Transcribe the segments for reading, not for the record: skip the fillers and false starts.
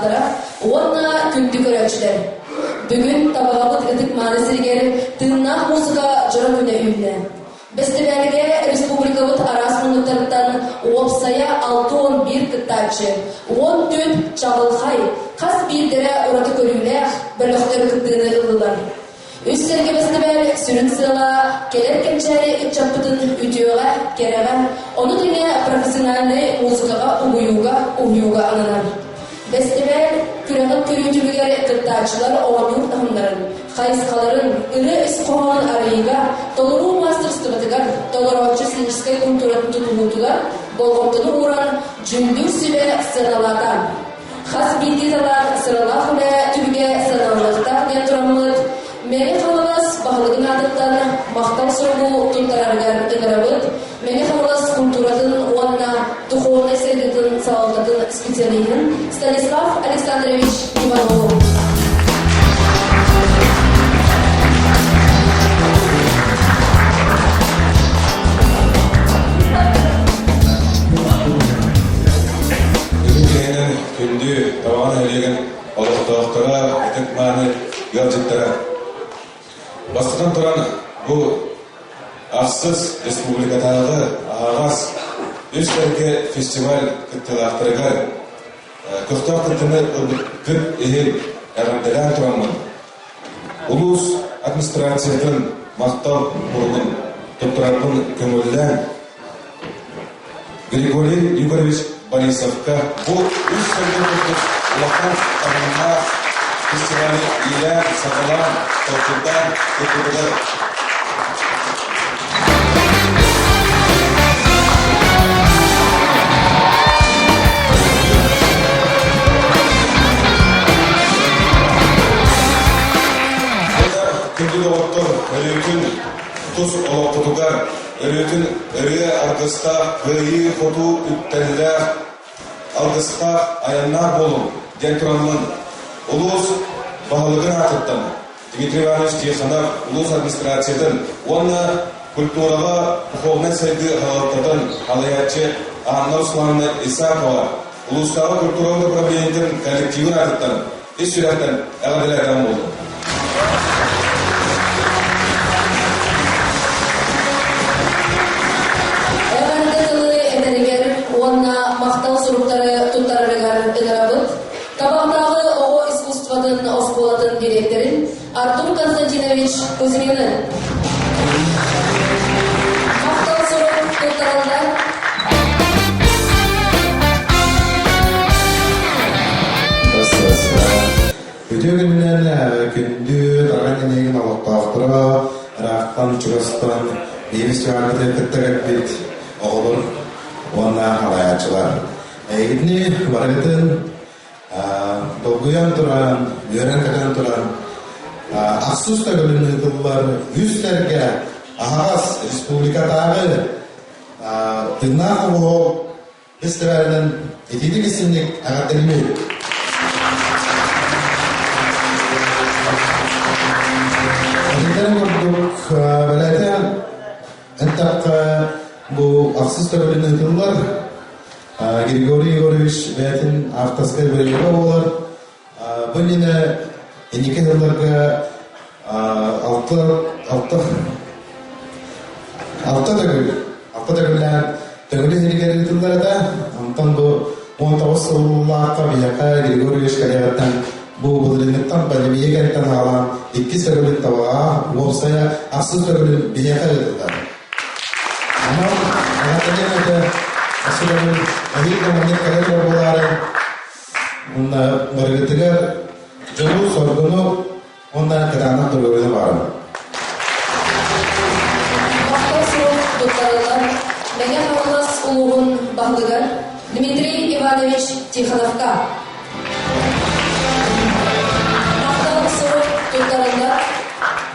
кыттыылаахтара уонна күндү көрөөччүлэр! Бүгүн Табаҕабыт ытык-мааны сиригэр тыыннаах муусука дьоро күнэ үүннэ. Бэстибээлгэ республикабыт араас муннуктарыттан уопсайа 61 кыттааччы, 14 чаҕылхай, хас биирдэрэ ураты көрүүлээх бөлөхтөр кыттыыны ыллылар. Үс сэргэ бэстибээл сүрүн сыала кэлэр кэнчээри ыччаппытын үтүөҕэ, кэрэҕэ, ону тэҥэ профессиональнай музыкаҕа угуйууга, уһуйууга ананар. Бэстибээл күрэҕин көрүүтүгэр кыттааччылар оонньуур таһымнарын, хайысхаларын, ырыа ис хоһоонун арыйыыга, толоруу маастарыстыбатыгар, толорооччу сценическай культуратын тутуһуутугар болҕомтону ууран, дьүүллүүр сүбэ сыаналаата. Хас биирдии талаан сыралаах үлэ түбүгэ сыаналаныахтаах диэн тураммыт, Мэҥэ Хаҥалас баһылыгын аатыттан махтал суругу туттарарыгар ыҥырабыт Мэҥэ Хаҥалас культуратын уонна духовнай сайдыытын салалтатын специалиһын Станислав Александрович Иванову. Бүгүн киһинэн күндү Табаҕа нэһилиэгин олохтоохторо, ытык-мааны ыалдьыттара. Бастатан туран, бу ахсыс республикатааҕы аһаҕас үс сэргэ фестиваль кыттыылаахтарыгар көхтөөх кыттыыны ылбыккыт иһин эҕэрдэлээн тураммын, улуус администрациятын махтал суругун туттарарбын көҥүллээн, Григорий Егорович Борисовка бу үс сылга курдук улахан таһымнаах фестивали иилээн-саҕалаан, толкуйдаан ыыппытыгар Күндү доҕоттор, өрүүтүн тус олоххутугар Өрүүтүн ырыа аргыстаах, кыайыы-хотуу үктэллээх, алгыстаах айаннаах буолуҥ диэн тураммын, улуус баһылыгын аатыттан Дмитрий Иванович Тихонов улуус администрациятын уонна культураҕа духовнай сайдыы салалтатын салайааччы Анна Руслановна Исакова улуустааҕы культура управлениетын коллективын аатыттан ис сүрэхтэн эҕэрдэлээтэҕим буоллун. Эҕэрдэ тылы этэригэр уонна махтал суруктары туттарарыгар ыҥырабыт. Табахтааҕы оҕо искусствотын оскуолатын дириэктэрин Артур Константинович Кузьмины. Махтал сурук туттарыллар. Үтүө күнүнэн күндү Тараҕан нэһилиэгин олохтоохторо, ыраахтан, чугастан биһиги фестивальбытын кытта кэлбит оҕолор уонна халайааччылар. Эһигитини барыгытын долгуйан туран, үөрэн-көтөн туран, ахсыс төгүлүн ыытыллар үс сэргэ аһаҕас республикатааҕы тыыннаах оҕо фестивалынан итиитик истинник эҕэрдэлиибит! Этилэрин курдук, бэлээтэ эттэххэ, бу ахсыс төгүлүн ыытыллар Григорий Егорович бэйэтин авторскай бырайыага буолар. Бу иннинэ инники сылларга алта алта алта төгүл алта төгүллээн төгүлү иһигэр ыытыллар этэ. Онтон бу 19 сыллаахха биһиэхэ Григорий Егорович кэлиэҕиттэн бу былырыыҥҥыттан пандемия кэнниттэн саҕалаан иккис төгүлүн табаҕа уопсайа ахсыс төгүлүн биһиэхэ ыытыллар. Онон аҕатыгар этэ асыларын эһиил да маннык кэлэ турар буолаары уонна барыгытыгар дьолу, соргуну уонна кытаанах доруобуйаны баҕарабын. Махтал сурук туттарыллар Мэҥэ Хаҥалас улууһун баһылыгар Дмитрий Иванович Тихоновка. Махтал сурук туттарыллар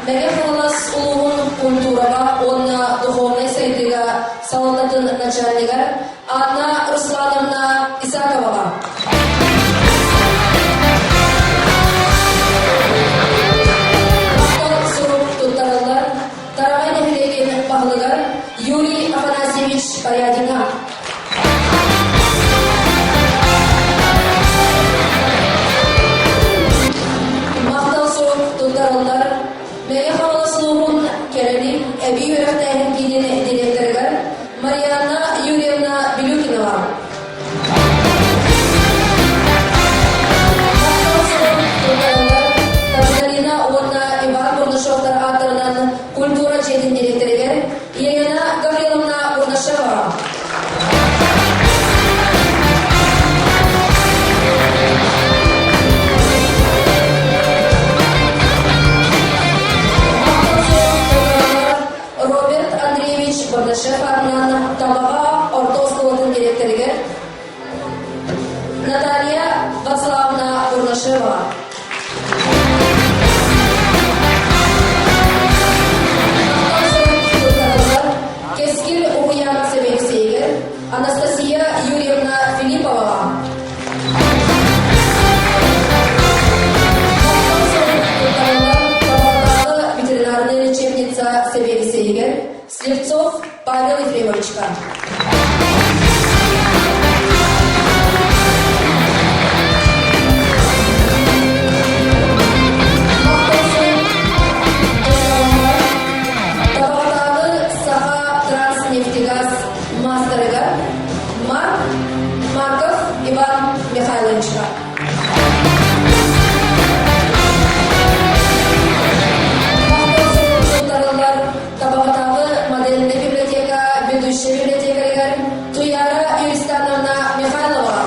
Мэҥэ Хаҥалас улууһун культураҕа уонна духовнай сайдыыга салалтатын начальнигар Анна Руслановна Исаковаҕа. Махтал сурук туттарыллар Тараҕай нэһилиэгин баһылыгар Юрий Афанасьевич Порядиҥҥа. Кэскил уһуйаан сэбиэдиссэйигэр Анастасия Юрьевна Филипповаҕа. Ветеринарная лечебница сэбиэдиссэйигэр Слепцов Павел Ефремовичка. Табаҕатааҕы Саха Транснефтегаз маастарыгар Марк Марков Иван Михайловичка. Туттарыллар Табаҕатааҕы модельнай библиотека ведущай библиотекарыгар Туяра Юристановна Михайлова.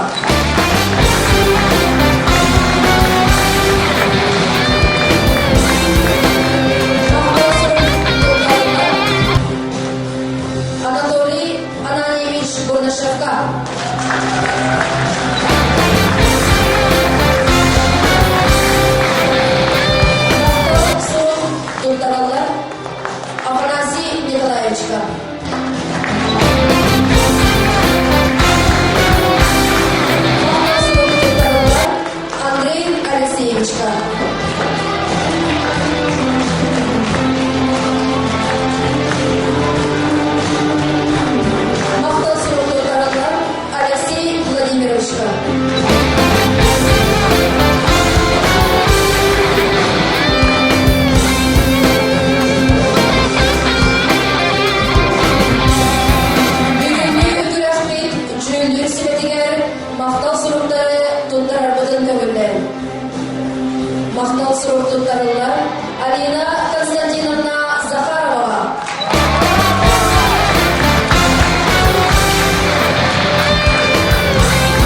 Анатолий Ананьевич Бурнашевка. Туттараллар Афанасий Николаевичка. Андрей Алексеевичка. Махтал суруктаралар Алексей Владимировичка. Бүгүҥҥү күрэхпит дьүүллүүр сүбэтигэр махтал суруктары туттарарбытын көҥүллээн. Махтал сурук туттарыллар Алина Константиновна Захарова.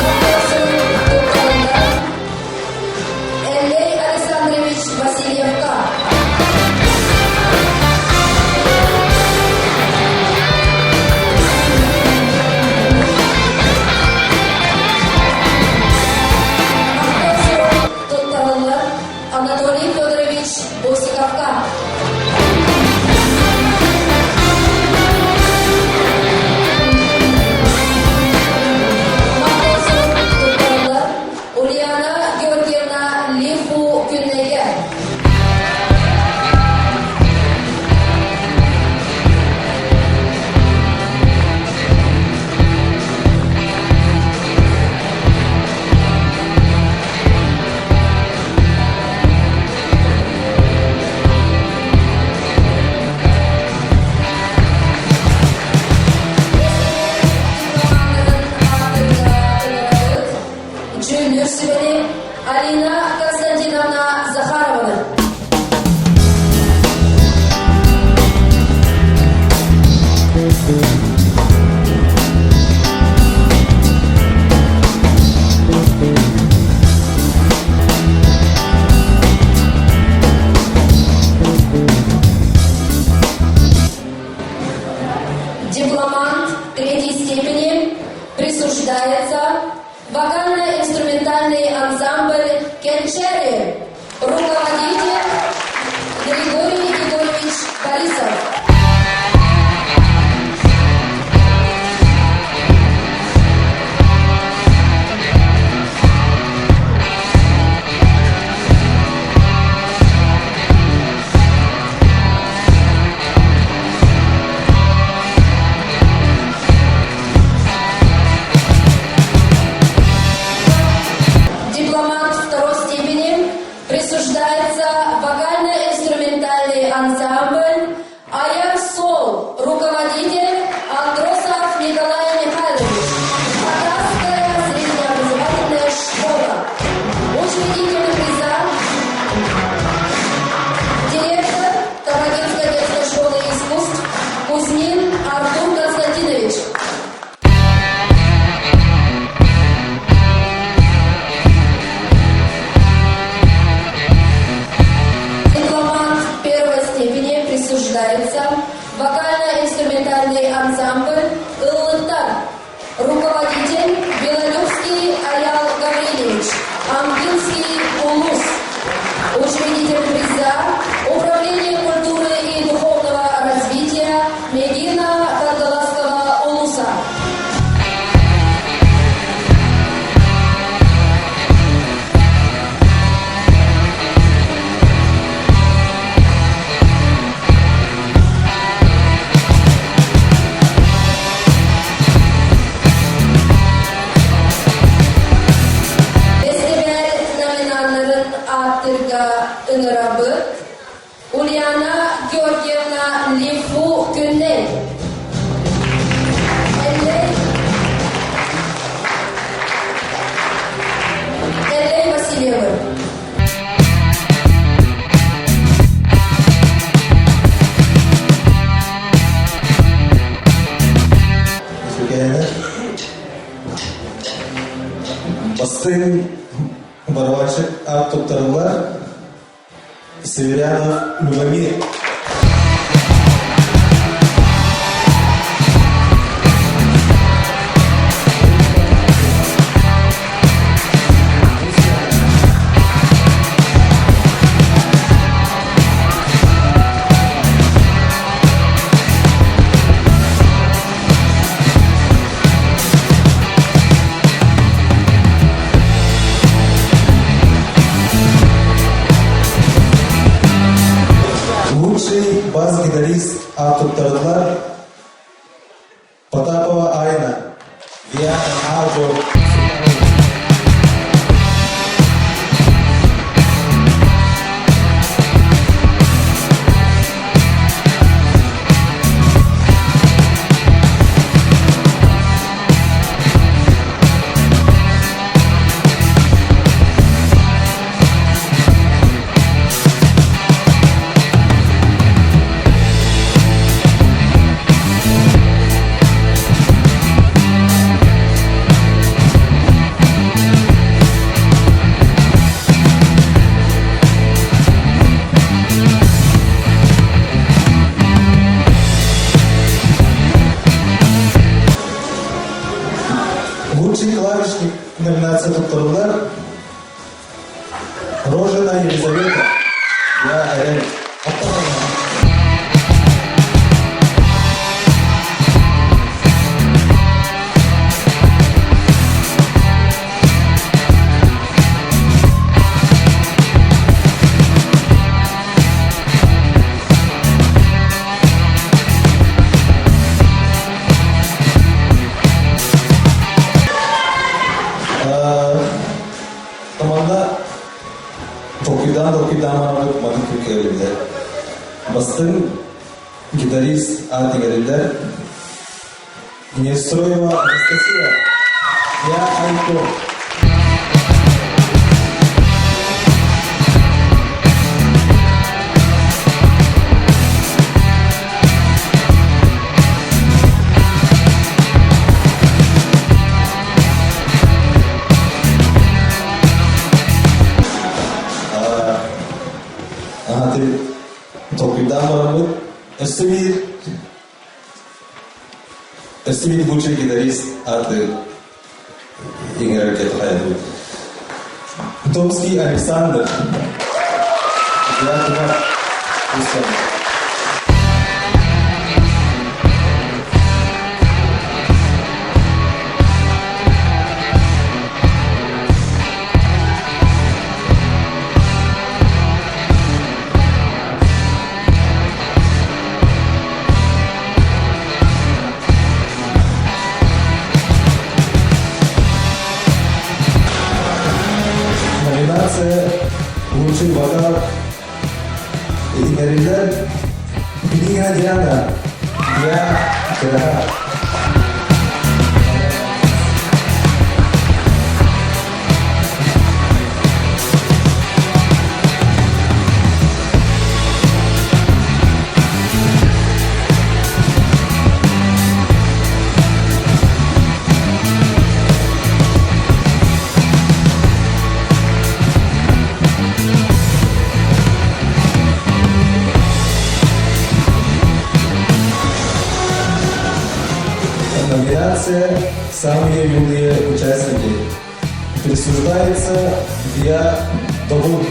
Махтал сурук туттарыллар Эллей Александрович Васильевка. Туттарыллар Анатолий Федорович Босиковка. Туттарыллар Ульяна Георгиевна Лиху күннэйгэ. Дьүүллүүр сүбэни Алина Константиновна Захарованы. Дипломант третьей степени присуждается вокально-инструментальный ансамбль «Кенчери». Руководитель Григорий Егорович Борисов. Дипломат второй степени присуждается вокально-инструментальный ансамбль «Аяр Сол», руководитель Андросов Николай Михайлович, Хакасская среднеобразовательная школа. Учредитель приза, директор Табагинской детской школы искусств Кузьмин Артур Константинович. Дипломат первой степени присуждается. ааттыырга ыҥырабыт. Ульяна Георгиевна Лифу Күннэй. Эллэй Эллэй Васильевы. Бастыҥ барабанщик аат туттарыллар Северянов Любомир. Лучший бас-гитарист аат туттарыллар Потапова Айна, Виа Аджо. Лучший клавишник номинация туттарылар Рожина Елизавета. Я Эрен. Команда толкуйдаан толкуйдаан бараммыт маннык күккэриллэр. Бастыҥ гитарист аат иҥэриллэр. Нестроева Анастасия. Я Айко. Аһаты толкуйдаан бараммыт өссө биир өссө биир лучший гитарист ааты иҥэрэргэ туһаайдыбыт. Томский Александр. Я Номинация «Лучший вокал» иҥэриллэр Пинина Диана. Я Кыраһа. Номинация «Самые юные участники» присуждается Виа Добун.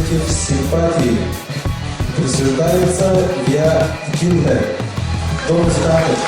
зрительских симпатий присуждается Виа Кинде. Дом музыкантов.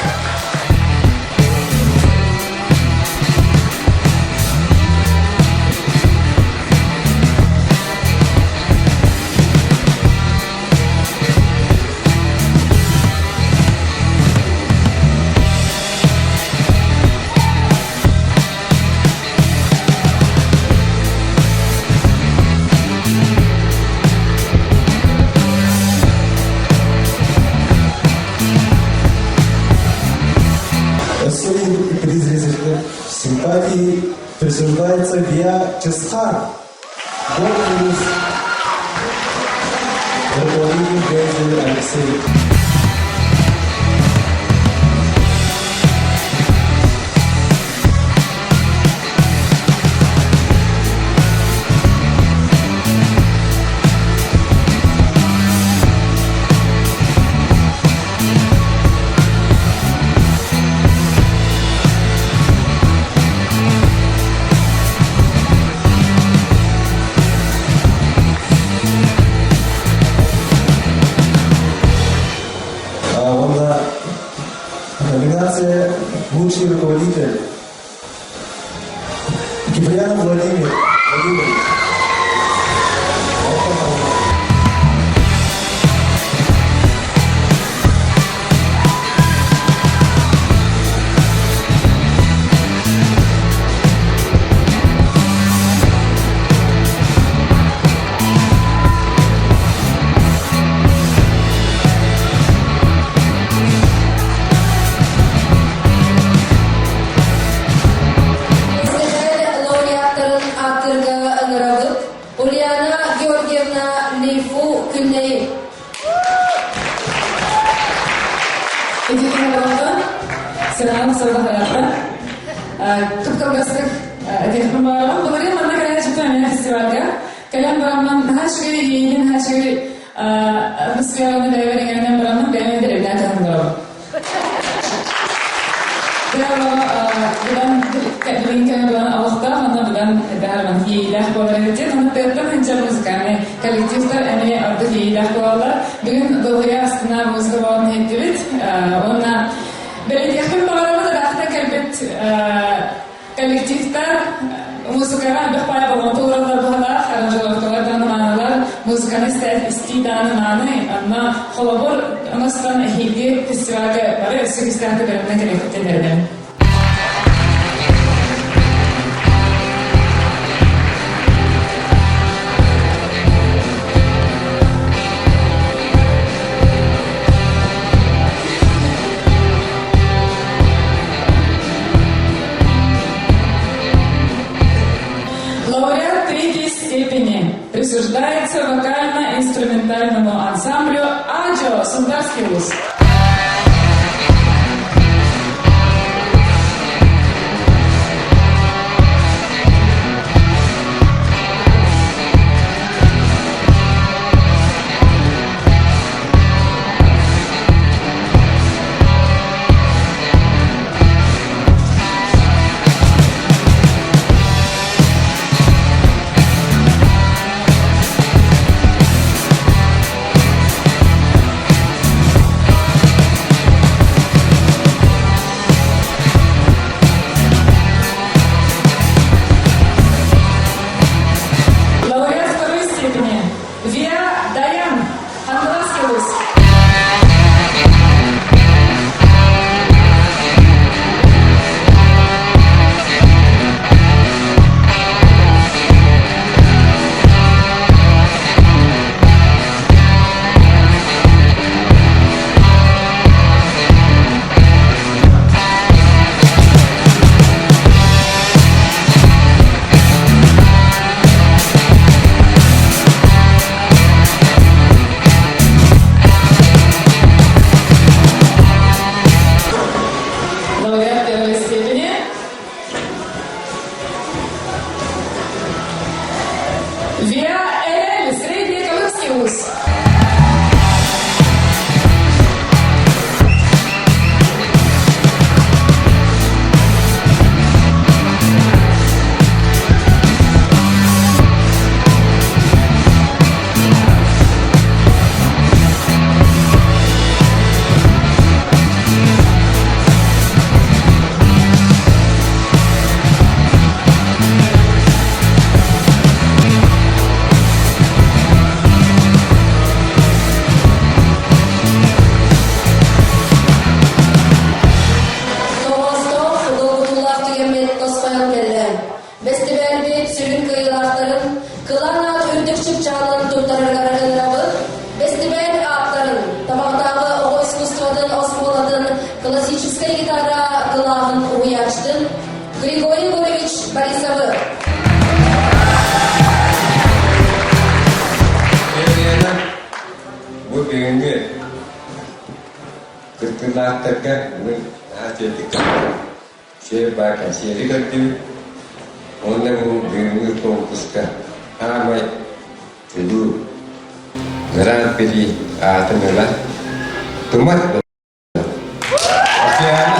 Особый приз зрительских симпатий присуждается Виа Чесхан. Год плюс. Руководитель Гензель Алексей. Уонна номинация «Лучший руководитель». Киприянов Владимир Владимирович. Сэһэн лауреаттарын ааттыырга ыҥырабыт. Ульяна Георгиевна Лейфу Күннэйи. Итиитин Сыраан сыллахарата кып-кылгастык этиэхпин баҕарабын. Былырыын манна кэлэн чыттым эмиэ фестивальга. Кэлэн бараммын наһаа үчүгэй иэйиин, наһаа үчүгэй атмосфераны бэйэбэр иҥэринэн бараммын бэйэм дэриэбинэ таһыннарабын. Быдан билин кэмэ быдан олохтоох, онно быдан элбэх иэйиилээх буолар эбит диэн. Онно тыаттан сылдьар музыкальнай коллективтар эмиэ ордук иэйиилээх буолаллар. Бүгүн долгуйа астына музыка буолан иһиттибит. Уонна бэлиэтиэхпин баҕарабын ыраахтан кэлбит коллективтар музыкаҕа элбэх баай болҕомто уураллар быһалаах, аранжировкалар даҕаны маанылар, музыканы истии даҕаны мааны. Онно холобур оностон эһиилги фестивальга бары өссө күүстээхтик бэлэмнэн кэлиэхпитин эрэнэбин. Лауреат третьей степени присуждается вокально-инструментальному ансамблю «Аджо» Сундарский вуз. тосхойон кэллэ. Бэстибээлбит сүрүн кыайыылаахтарын Кылаан аат үрдүк чыпчаалын туттарарыгар ыҥырабыт. Бэстибээл ааптарын, Табаҕатааҕы оҕо искусствотын оскуолатын классическай гитара кылааһын уһуйааччытын Григорий Егорович Борисовы. Бу бүгүҥҥү кыттыылаахтарга бүгүн наһаа үчүгэйдик Сиэр баар кэнсиэри көрдүбүт уонна бу бүгүҥҥү конкурска аамай чулуу Гран-при аатын ылар Тумат Океана.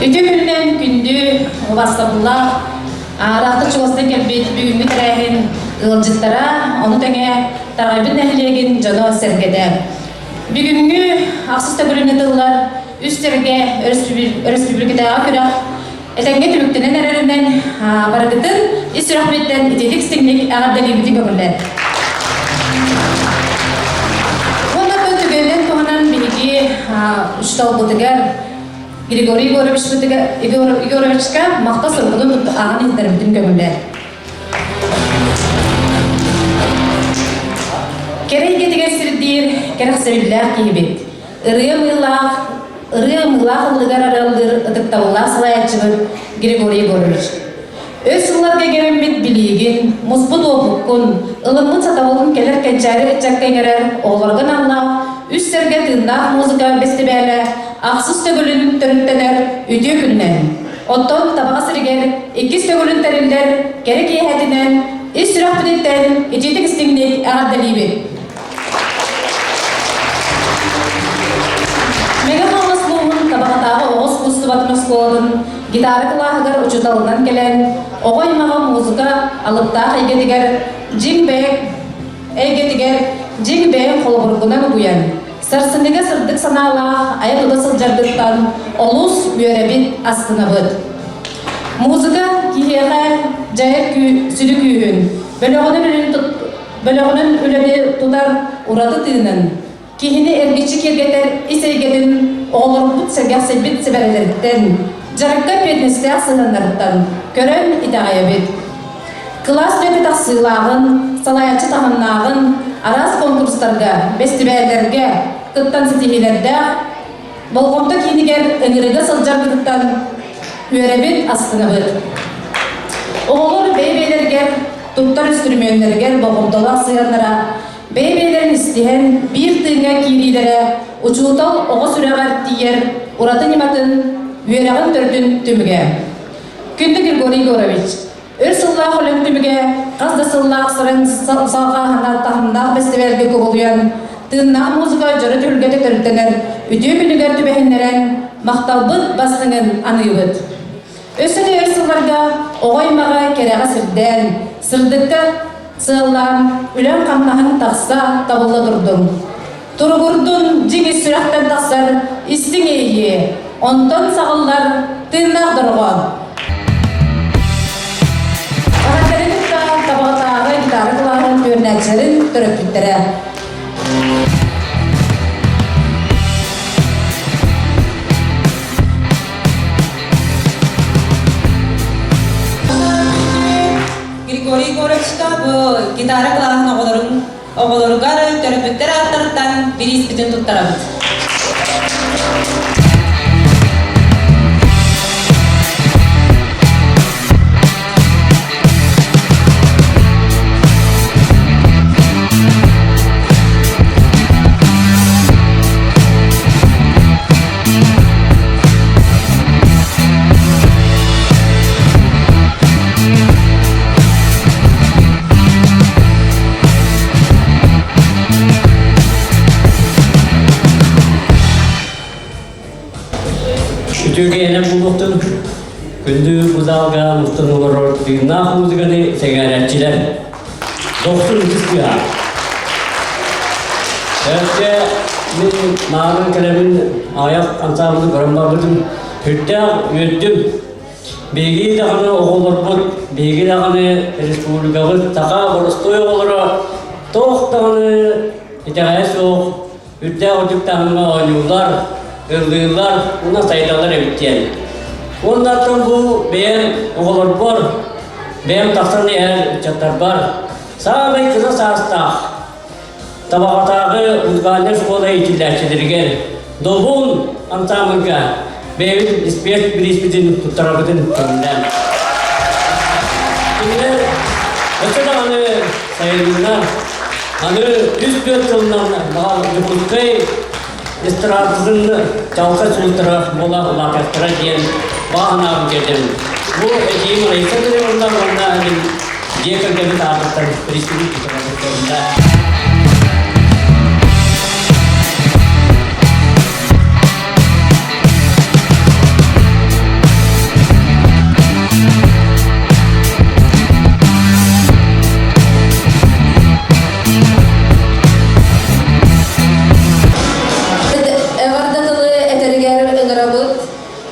Үтүө күнүнэн күндү убастабыллаах аараахта чугастан кэлбит бүгүҥҥү тэрээһин ыалдьыттара, ону тэҥэ Таҕайбыт нэһилиэгин дьоно-сэргэтэ. Бүгүҥҥү ахсыс төгүрүн ытыллар үс сэргэ өрөспүүбүлүкэтээҕи күрэх этэҥҥэ түмүктэнэн эрэринэн барыгытын ис сүрэхпиттэн итиитик истиҥник эҕэрдэлиибитин көҥүллээн. Уонна түгэнинэн туһанан биһиги учууталбытыгар Григорий Егоровичка махтал суругун ааҕан иһиттэрбитин көҥүллээн. Кэрэ эйгэтигэр сирдиир кэрэхсэбиллээх киһибит. Ырыа ымыылаах, ырыа ымыылаах ыллыгар арыаллыыр ытыктабыллаах салайааччыбыт Григорий Егорович. Өс сылларга иҥэриммит билиигин, муспут уопуккун, ылыммыт сатабылын кэлэр кэнчээри ыччакка иҥэрэр оҕолорго аналлаах үс сэргэ тыыннаах музыка бэстибээлэ ахсыс төгүлүн төрүттэнэр үтүө күнүнэн! Оттон Табаҕа сиригэр иккис төгүлүн тэриллэр кэрэ киэһэтинэн ис сүрэхпититтэн итиитик истиҥник эҕэрдэлиибит! Мэҥэ Хаҥалас улууһун Табаҕатааҕы оҕо искусствотын оскуолатын гитара кылааһыгар учууталынан кэлэн, оҕо аймаҕа музыка алыптаах эйгэтигэр дьиҥ бэйэ эйгэтигэр дьиҥ бэйэҥ холобургунан угуйан, Сарсыныга сырдык санаалаах айа-тута сылдьаргыттан олус үөрэбит, астынабыт. Музыка киһиэхэ дьайар сүдү күүһүн, бөлөҕүнэн үлэни тутар ураты тыынын, киһини эргиччи киэргэтэр ис эйгэтин оҕолорбут сэргэхсийбит сэбэрэлэриттэн, дьарыкка эппиэтинэстээх сыһыаннарыттан көрөн итэҕэйэбит. Кылаас үлэтэ тахсыылааҕын, салайааччы таһымнааҕын араас конкурстарга, бэстибээллэргэ кыттан ситиһиилэрдээх, болҕомто киинигэр ыҥырыга сылдьарбытыттан үөрэбит, астынабыт. Оҕолор бэйэ-бэйэлэригэр туттар үстүрүмүөннэригэр болҕомтолоох сыһыаннара, бэйэ-бэйэлэрин истиһэн биир тыыҥҥа киириилэрэ учуутал оҕо сүрэҕэр тиийэр ураты ньыматын, үөрэҕин төрдүн түмүгэ. Күндү Григорий Егорович, Өр сыллаах үлэм түмүгэ хас да сыллаах сырын салҕааһына таһымнаах бэстибээлгэ кубулуйан, тыыннаах музыка дьоро түһүлгэтэ төрүттэнэр үтүө күнүгэр түбэһиннэрэн, махталбыт бастыҥын аныыбыт. Өссө да өр сылларга оҕо аймаҕа кэрэҕэ сирдээн, сырдыкка сыаллаан, үлэҥ-хамнаһыҥ тахса табылла турдун. Туругурдун дьиҥ ис сүрэхтэн тахсар истиҥ иэйии, онтон саҕыллар тыыннаах дорҕоон. Эҕэрдэлэри кытта Табаҕатааҕы гитара кылааһын үөрэнээччилэрин төрөппүттэрэ. Григорий Егоровичка бу гитара кылааһын оҕолорун Оҕолоругар төрөппүттэр ааттарыттан бирииспитин туттарабыт. Үтүөкэйэнэн буолуохтун күндү бу залга мустан олорор тыыннаах музыканы сэҥээрээччилэр. Дохсун ытыс тыаһа. Эргэ мин мааҕын кэлэбин аҕыйах ансаамбылы көрөн барбытым. Сүрдээх үөрдүм. Биһиги даҕаны оҕолорбут, биһиги даҕаны республикабыт саха боростуой оҕолоро туох даҕаны итэҕэһэ суох үрдээх үрдүк таһымҥа оонньууллар, ыллыыллар уонна сайдаллар эбит диэн. Уоннаттан бу бэйэм оҕолорбор, бэйэм тахсан иһэр ыччаттарбар саамай кыра саастаах Табаҕатааҕы музыкальнай школа иитиллээччилэригэр Долбун ансаамбылга бэйэбит испиэс бирииспитин туттарабытын көҥүллээн. Кинилэр өссө даҕаны сайыннар аны үс-түөрт сылынан Дьокуускай эстрадатын чалка сулустара буола улаатыахтара диэн баҕа санаабын тиэрдэбин. Бу этиим Раиса Кирилловна уонна мин дьиэ кэргэммит аатыттан республика Эҕэрдэ тылы этэригэр ыҥырабыт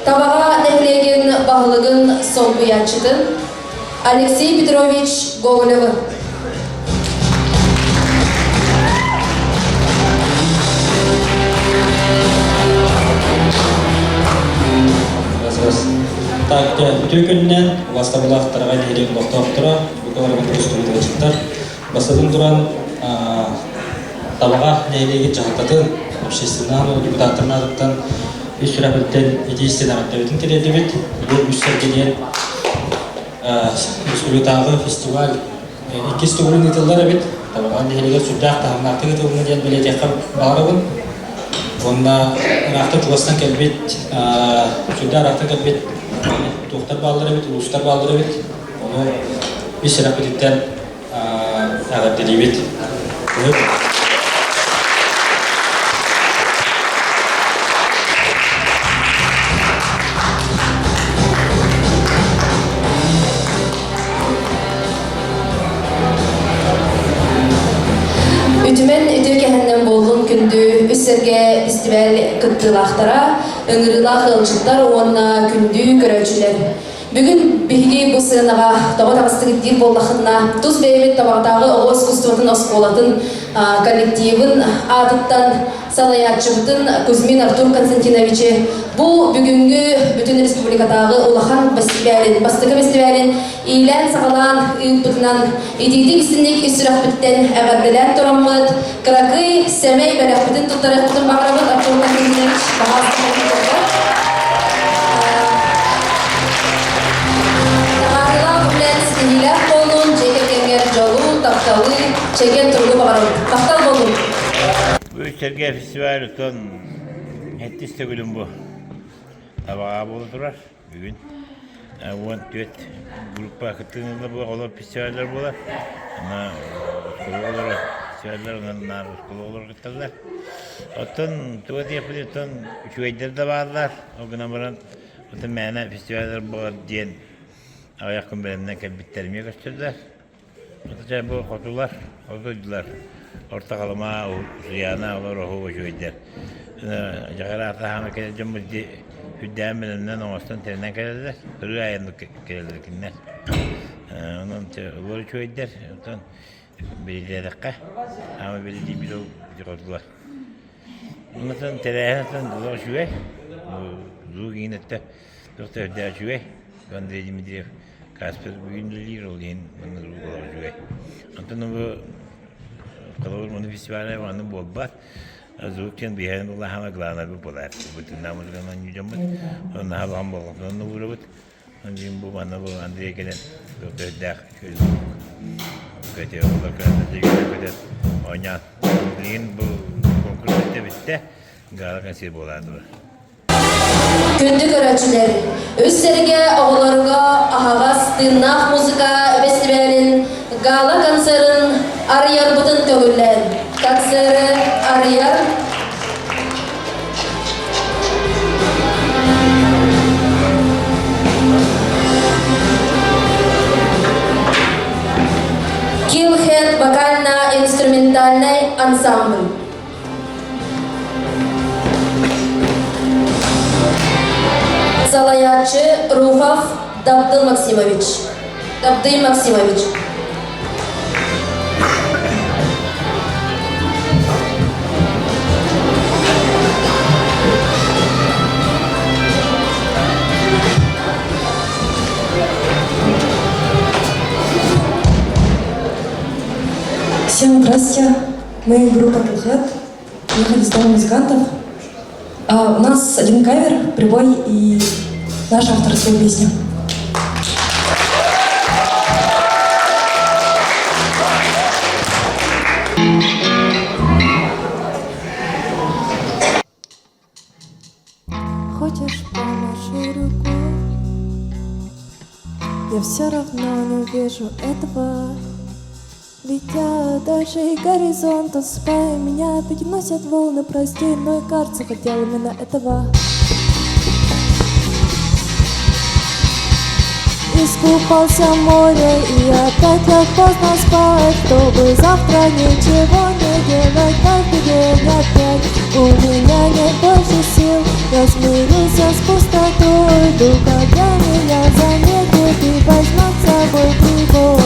Табаҕа нэһилиэгин баһылыгын солбуйааччытын Алексей Петрович Гоголевы. Так, үтүө күнүнэн убастабылаах Тараҕай нэһилиэгин олохтоохторо, букаларыгар көстүбүт Бастатан туран, Табаҕа нэһилиэгин дьаһалтатын, общественнай депутаттарын аатыттан үс сүрэхпиттэн итии истэн эҕэрдэбитин тириэрдибит. Бу үс сэргэ диэн республикатааҕы фестиваль иккис төгүлүн ыытыллар эбит. Табаҕа нэһилиэгэр сүрдээх таһымнаахтык ыытылынна диэн бэлиэтиэххэ баҕарабын. Уонна ыраахтан чугастан кэлбит, сүрдээх ыраахтан кэлбит туохтар бааллар эбит, улуустар бааллар эбит. Ону ис сүрэхпититтэн эҕэрдэлиибит. Үтүмэн үтүө кэһэннэн буоллун күндү үс сэргэ фестиваль кыттыылаахтара, ыҥырыылаах ыалдьыттар уонна күндү көрөөччүлэр. Бүгүн биһиги бу сыанаҕа тоҕо таҕыстыгыт диир буоллаххытына, тус бэйэбит Табаҕатааҕы оҕо искусствотын оскуолатын коллективын аатыттан салайааччыбытын Кузьмин Артур Константиновичы бу бүгүҥҥү бүтүн республикатааҕы улахан фестивалин, бастакы фестивалин иилээн-саҕалаан ыыппытынан итиитик истинник ис сүрэхпиттэн эҕэрдэлээн тураммыт, кыракый сэмэй бэлэхпитин туттарыахпытын баҕарабыт Артур Константинович баҕа Таһаарыылаах үлэн ситиһиилээх буоллун, дьиэ кэргэҥҥэр дьолу, тапталы, чэгиэн туругу баҕарабыт. Махтал буоллун! Бу Сэргэ фестиваль оттон сэттис төгүлүм бу Табаҕа буола турар. Бүгүн 14 группа кыттыыны бу оҕолор фестиваллар буолар. Ана оскуола оҕолоро фестиваллар онон наар оскуола оҕолоро кытталлар. Оттон туга диэхпиний оттон үчүгэйдэр да бааллар. Ол гынан баран оттон мээнэ фестиваллар буолар диэн аҕыйах күн бэлэмнэн кэлбиттэр эмиэ көстөллөр. Чэ, бу хотулар, хоту дойдулар, Орто Халыма, Усуйаана, олор оһуох үчүгэйдэр. Дьаҕар аатаһаана кэлэр дьоммут дии үрдээн бэлэмнэн оҥостон тэринэн кэлэллэр. Ырыа айаннык кэлэллэр кинилэр. Онон олор үчүгэйдэр. Оттон бэлиэтээтэххэ, аама бэлиэтиирбит ол хотулар. Онон тэрээһин оттон олох үчүгэй. Звук иҥин өттө туох да үрдээх үчүгэй. Андрей Дмитриев Каспер бүгүн үлэлиир, ол иһин манна олох үчүгэй. Онтон бу холобур маны фестиваль аны буолбат. Звук диэн биһиэн улахан главный буолар. Бутунна музыканан дьоммут. Наһаа улахан болҕомтону уурабыт. Онон бу манна бу Андрей кэлэн көрдөөх көтө олор көтө оонньоон. Билигин бу конкурс бүттэ бүттэ. Гала концерт буолаатылар. Күндү көрөөччүлэр, үс сэргэ оҕолорго аһаҕас тыыннаах музыка бэстибээлин гала-концерын арыйарбытын көҥүллээн, концеры арыйар. ансамбль. Салайааччы Руфов Дабдыл Максимович. Дабдый Максимович. Всем здравствуйте. Мы группа Килхет. Приехали с дома музыкантов. А, у нас один кавер, прибой и наша авторская песня. Хочешь, помаши рукой? Я все равно не увижу этого. Ведь я дальше и горизонта спая меня переносят волны, прости, но и кажется, хотел именно этого. Искупался в море и опять лег поздно спать, Чтобы завтра ничего не делать, каждый день опять. У меня нет больше сил, я смирился с пустотой, Дух, когда меня заметит и возьмет с собой прибой.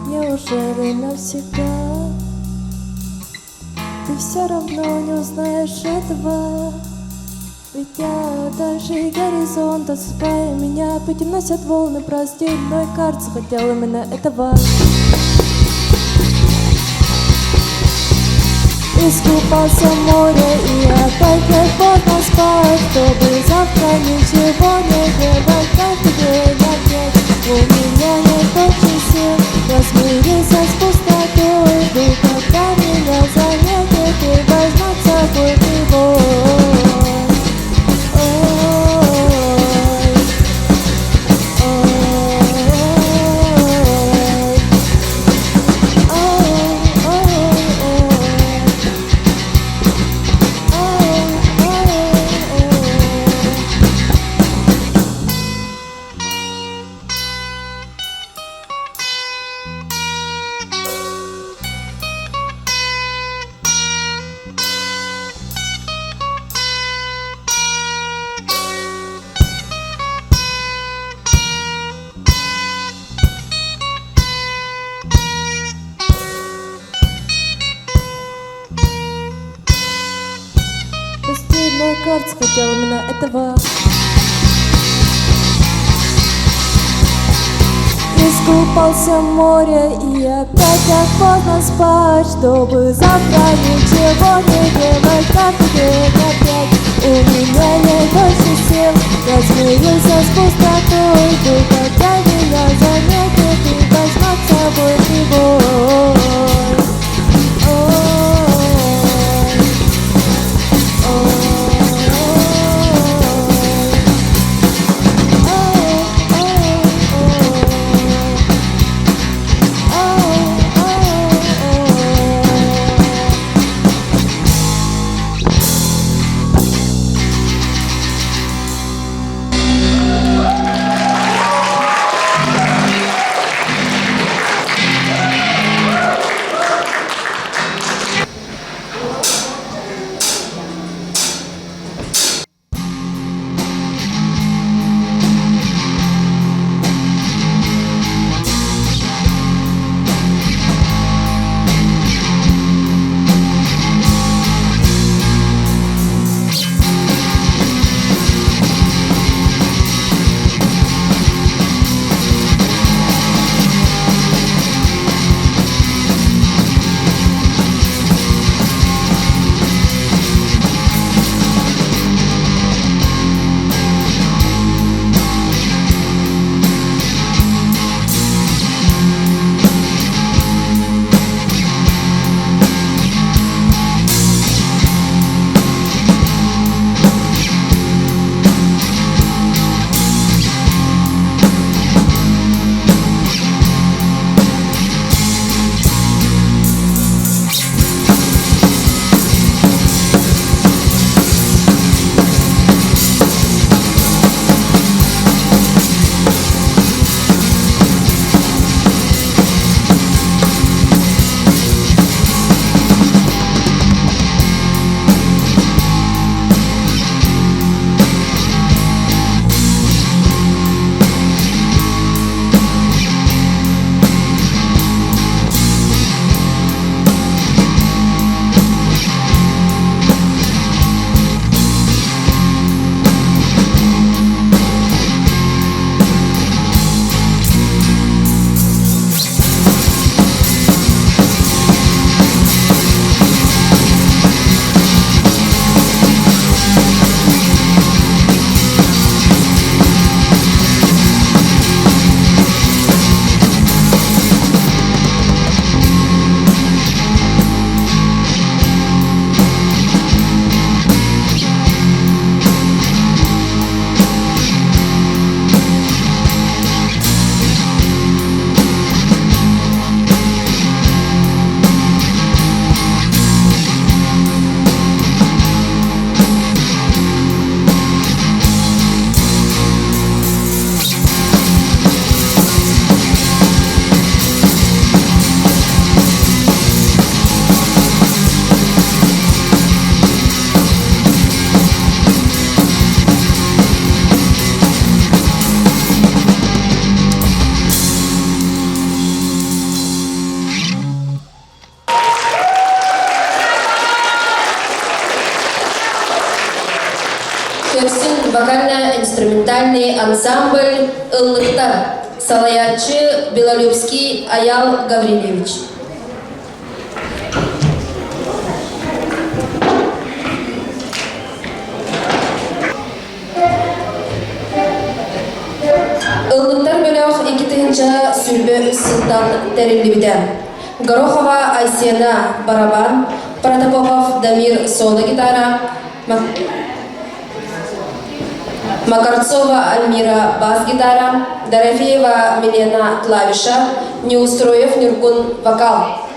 Неужели навсегда Ты все равно не узнаешь этого? Ведь я дальше горизонта спая меня Переносят волны, прости, но и кажется, хотел именно этого. Искупался в море и опять лег поздно спать, Чтобы завтра ничего не делать, каждый день опять. У меня нет больше сил, я смирился с пустотой, Жду, когда меня заметит и возьмет с собой прибой. Прости, но кажется, хотел именно этого. Искупался в море и опять так поздно спать, Чтобы завтра ничего не делать, каждый день опять. У меня нет больше сил, я смирился с пустотой, Жду, когда меня заметит и возьмет с собой прибой. Көрсүн вокально-инструментальный ансамбль «Ыллыктар», салайааччы Белолюбский Аял Гаврильевич. Ыллыктар бөлөх 2023 сылтан тэриллибитэ. Горохова Айсена барабан, Протопопов Дамир соло-гитара, Макарцова Альмира бас-гитара, Дорофеева Милена клавиша, Неустроев Нюргун вокал.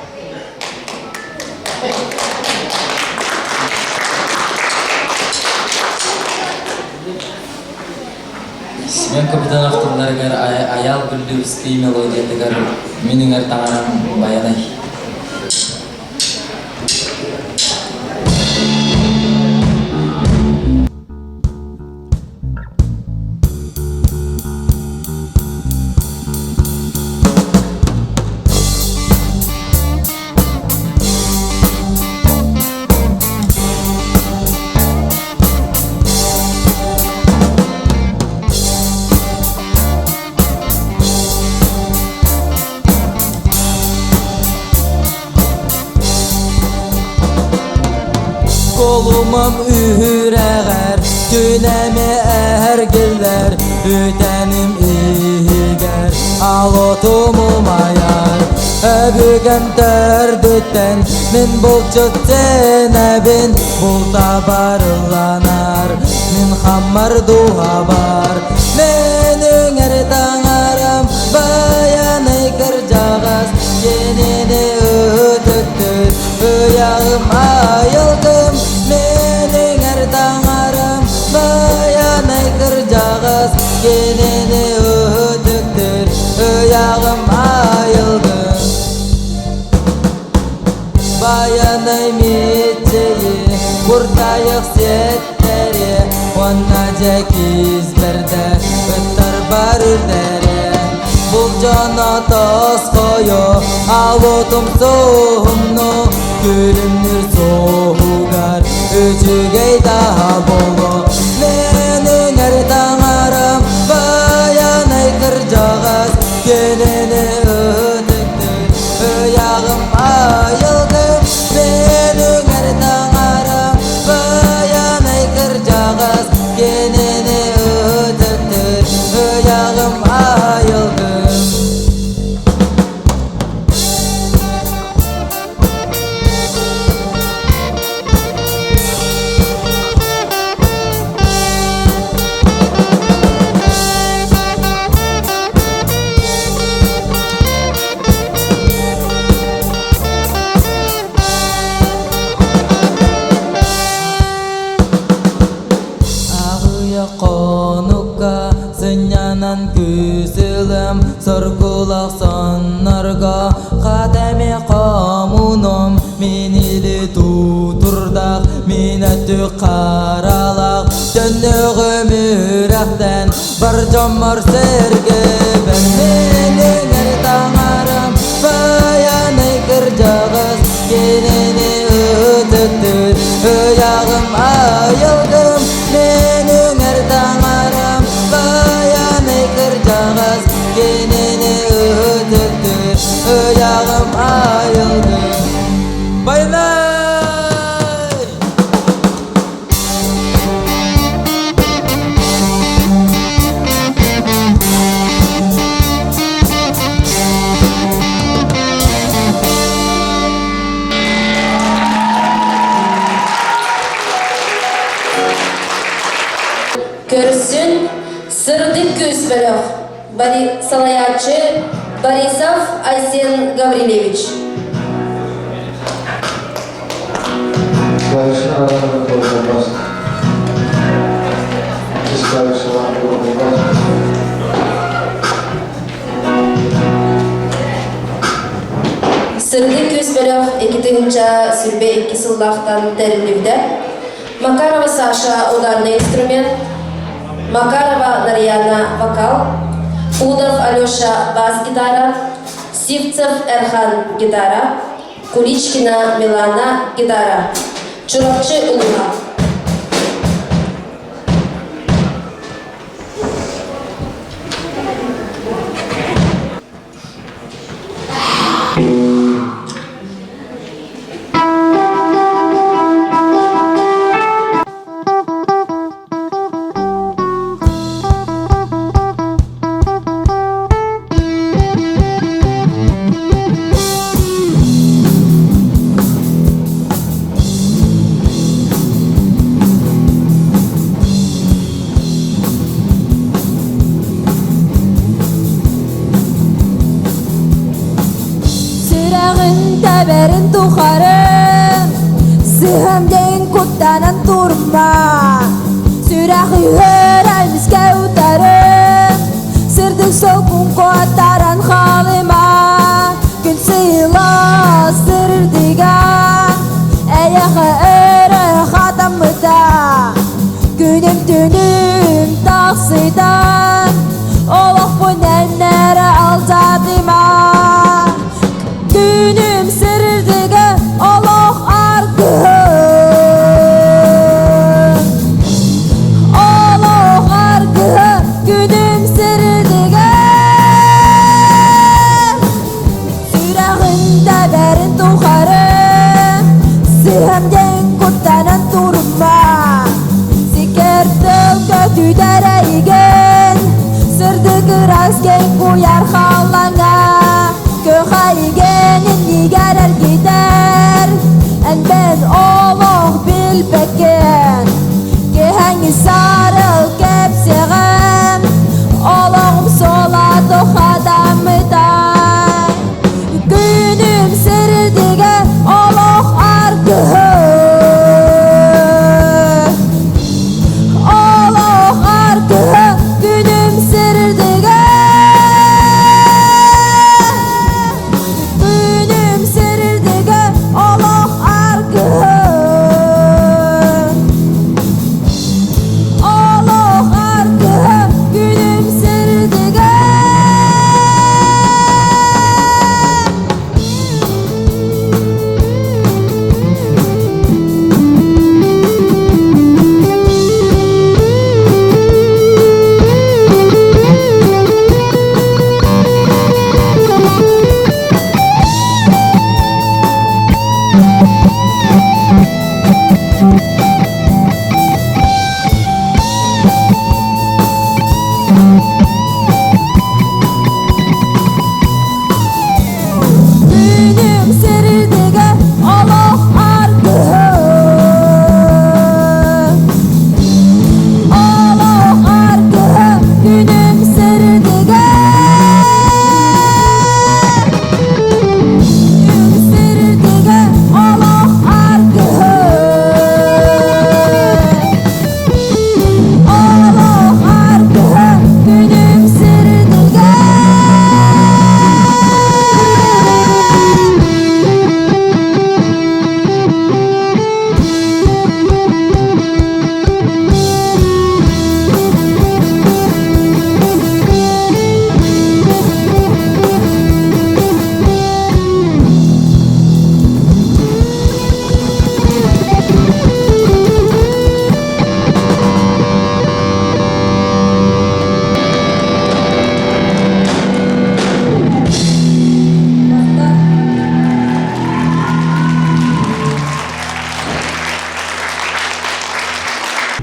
Семен Капитанов тылларыгар Айаал Гүллүбүскэй мелодиятыгар Мин үҥэр таҥарам Байанай. Колумам үһүрэҕэр күнэми эһэргиллэр үтэним иһигэр алотум умайар Өбүгэм төрдүттэн мин булчут сэнэбин булта барылланар мин хаммар дууһабар Мен үҥэр таҥарам байанай кырдьаҕас кинини ытыктыр ыйаҕым айылгым Мен үҥэр таҥарам байанай кырдьаҕас кинини ытыктыр ыйаҕым айылгым Байанай мичийи куртайых сиэттэри уонна дьэ киисбэрдэ ыттар бар үрдэрэ Бул дьоно тосхойо алутум суһумну күлүмнүр суоһугар үчүгэй даһа боло Мен үҥэр таҥарам байанай кырдьаҕас кинини ытыктыр ыйаҕым айылгым Мен үҥэр таҥарам байанай кырдьаҕас кинини ытыктыр ыйаҕым айылгым Аҕыйах хонукка сынньанан күүс ылым соргулах соннорго хат эмиэ хомунум мин или туутурдах мин өттүк харалах төннөҕүм үрэхтэн бар дьоммор сэргэбэн мин үҥэр таҥарам байанай кырдьаҕас кинини ытыктыр ыйаҕым айылгым мин үҥэр таҥарам байанай кырдьаҕас кинини ытыктыр ыйаҕым айылгым Байанай! Көрсүн сырдык күүс бөлөх салайааччы Борисов Айсен Гаврильевич. Сырдык күүс бөлөх 2022 сыллаахтан тэриллибитэ. Макарова Саша ударный инструмент, Макарова Нарьяна вокал, Удов Алеша бас-гитара, Сивцев Эрхан гитара, Куличкина Милана гитара. Чурапчы улууһа. тэбэрин тухары Сыһам диэн куттанан турма Сүрэх үһөр эмискэ утары Сырдык солкун куоттаран хаалыма Күн сыла сырдыга Эйэхэ өрө хатаммыта Күнүм түнүм тахсыта Олохпун эннэрэ алдьатыма Күнүм сырдыга олох аргыһы Олох аргыһы күнүм сырдыга Сүрэҕин тэбэрин тухары Сыһам диэн куттанан турма Сикэр тыл көтүтэр эйигин Сырдык ыраас кэҥ куйаар халлаҥа Көхайгын иннигэр эргитэр Эн бэн олох билбэккин Киһэҥи сарыл кэпсэҕим Олоҕум суола тухадаммыта Күнүм сирдигэ олох аргыһы Олох аргыһы күнүм сирдигэ Күнүм сирдигэ олох аргыһы Олох аргыһы күнүм сирдигэ Күнүм сирдигэ олох аргыһы Олох аргыһы күнүм сирдигэ Күнүм сирдигэ олох аргыһы Олох аргыһы күнүм сирдигэ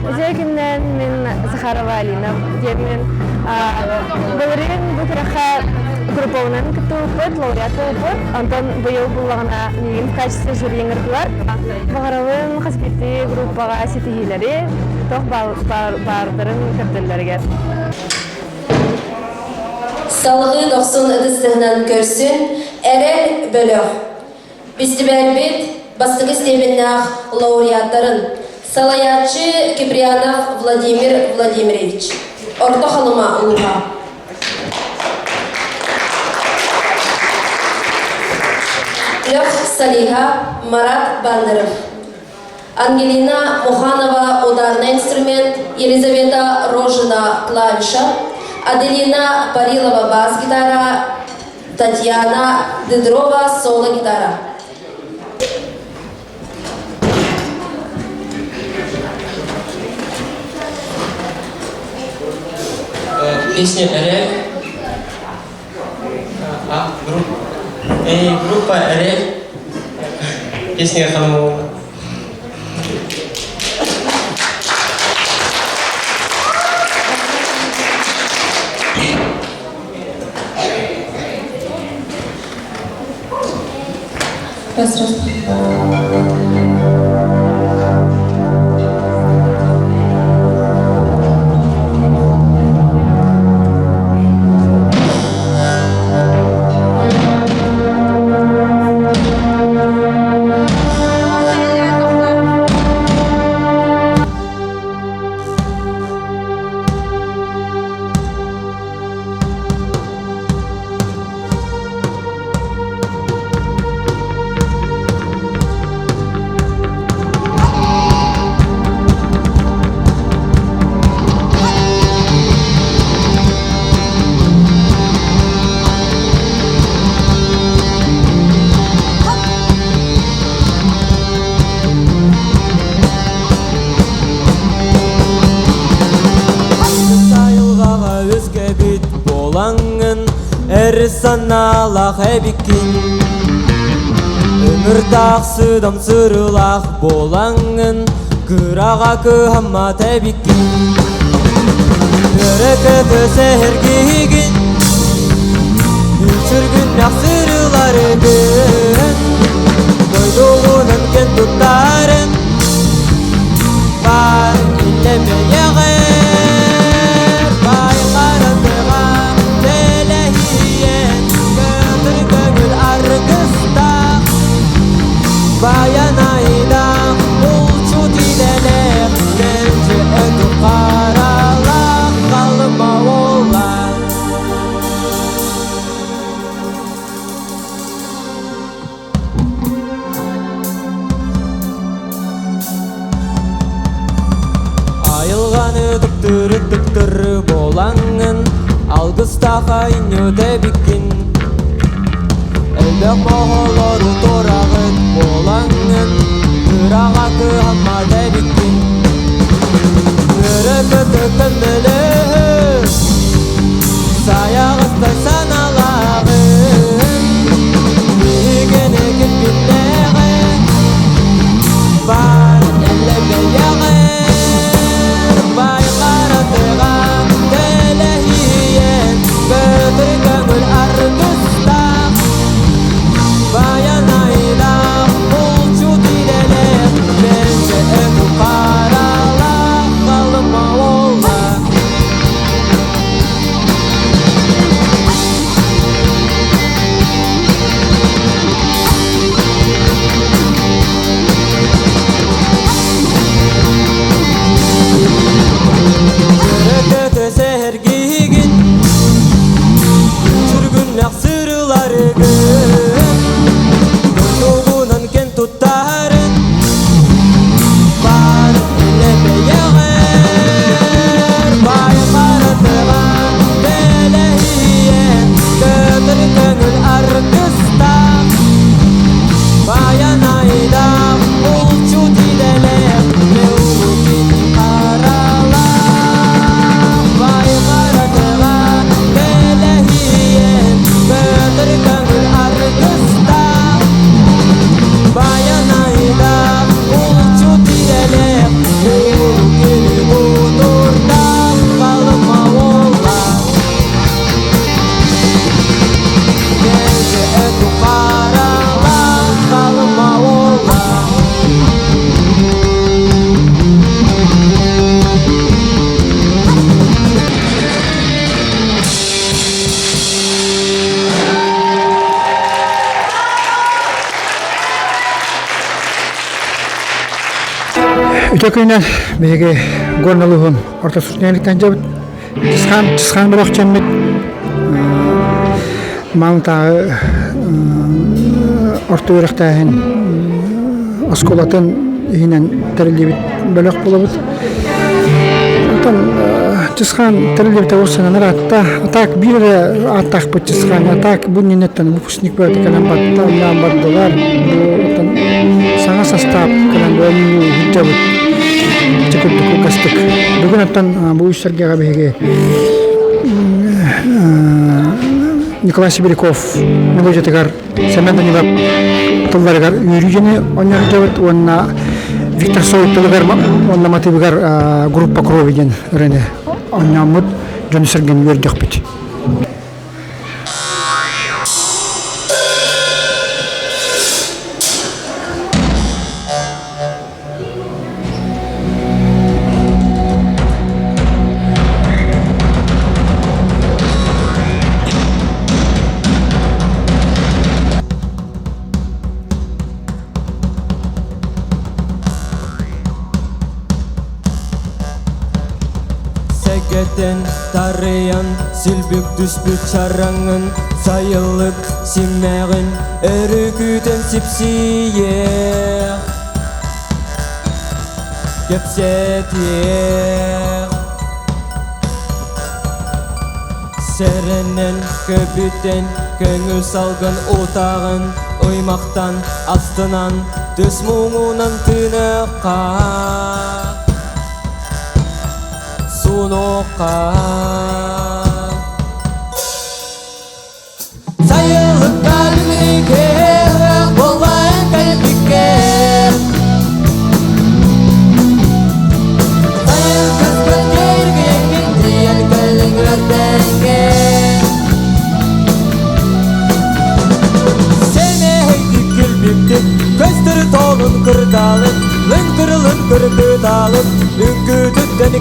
Үтүө күннэн мин Захарова Алина диэммин. Былырыын бу күрэххэ группабынан кыттыбыппыт, лауреат буолбуппут. Онтон быйыл буллаҕына миигин в качестве жюри ыҥырдылар. Баҕарабын хас биирдии группаҕа ситиһиилэри, туох баардарын көрдөллөрүгэр. Салгыы дохсун ытыстыһынан көрсүн, Эрэл бөлөх. Бэстибээлбит бастакы степеннээх лауреаттарын салайааччы Киприянов Владимир Владимирович, Орто Халыма улууһа. Лех Салиха, Марат Бандеров. Ангелина Муханова ударный инструмент, Елизавета Рожина клавиша, Аделина Парилова бас-гитара, Татьяна Дыдрова соло-гитара. Песня «Эрель». А, группа. Группа «Эрель». Песня Ханамова. Раз, раз. санаалаах эбиккин Ыҥырдаах сыдам сырылаах буолаҥҥын Кыраҕа кыһаммат эбиккин Өрө-көтө сэһэргиһигин Үчүргүннэх сырыларыгын Дойдугунан кэн туттарын Баар иллэмэйэҕэр Баай харатыга тэлэһийэн Көтөр көҥүл аргыстаах Баянайдаах булчут идэлээх Мэлдьи өтүк харалаах Халыма уола Айылҕаны тыктыры-тыктыры буолаҥҥын, Алгыстаах айньыт эбиккин. Элбэх моһолору туораҕыт буолаҥҥын, Кыраҕа кыһаммат эбиккин. Үөрэ-көтө көмөлөһөр, Сайаҕастай санаалааҕын, Биһигини кимминнээҕэ, Баар эллэбэйэҕэр, Баай харатыга тэлэһийэн, Көтөр көҥүл аргыстаах, Байанайдаах булчут идэлээх, Мэлдьи өтү харалаах халыма уола. Өрөкөтө сэһэргиһигин, Сүргүннэх сырыларыгын, Дойдугунан кэн туттарын, Баар илэбэйэҕэр, Баай харатыга тэлэһийэн, Көтөр көҥүл аргыстаах, Байанайдаах булчут идэлээх, Меулукин харалаах, Баай харатыга тэлэһийэн, Көтөр көҥүл аргыстаах, Байанайдаах булчут идэлээх, Меулукин кутурдаах, Халыма уола. Үтө күнүнэн биһиги Горнал уһун орто суртунеликтен дьабыт Чысхаан Чысхаан бөлөх дьэммит Маалтааҕы орто үөрэхтээһин оскуолатын иһинэн тэриллибит бөлөх буолабыт. Оттон Чысхаан тэриллибитэ ол сананар аатта. А так биир эрэ ааттаахпыт Чысхаан. А так бу иннинэттэн выпускник бөҕөтө кэлэн барда, онньоон бардылар. Бу оттон саҥа састаап кэлэн оонньуу сылдьабыт. Ити курдук кылгастык. Бүгүн оттон бу үс сэргэҕэ биһиги Николай Сибиряков мелодиятыгар Сэмэн Данилов тылларыгар үөрүү дьэни оонньоон сылдьабыт уонна Виктор Цой тылыгар уонна матыыбыгар группа крови диэн ырыаны оонньооммут дьону сэргэни үөрдүөхпүт. Сэгэтэн тарыйан силбик түспүт чараҥын сайылык симэҕин өрүкүтэн сипсийиэх кэпсэтиэх Сэрэнэн көбүтэн көҥүл салгын утаҕын ыймахтан астынан түс муҥунан тыыныахха Суунуохха.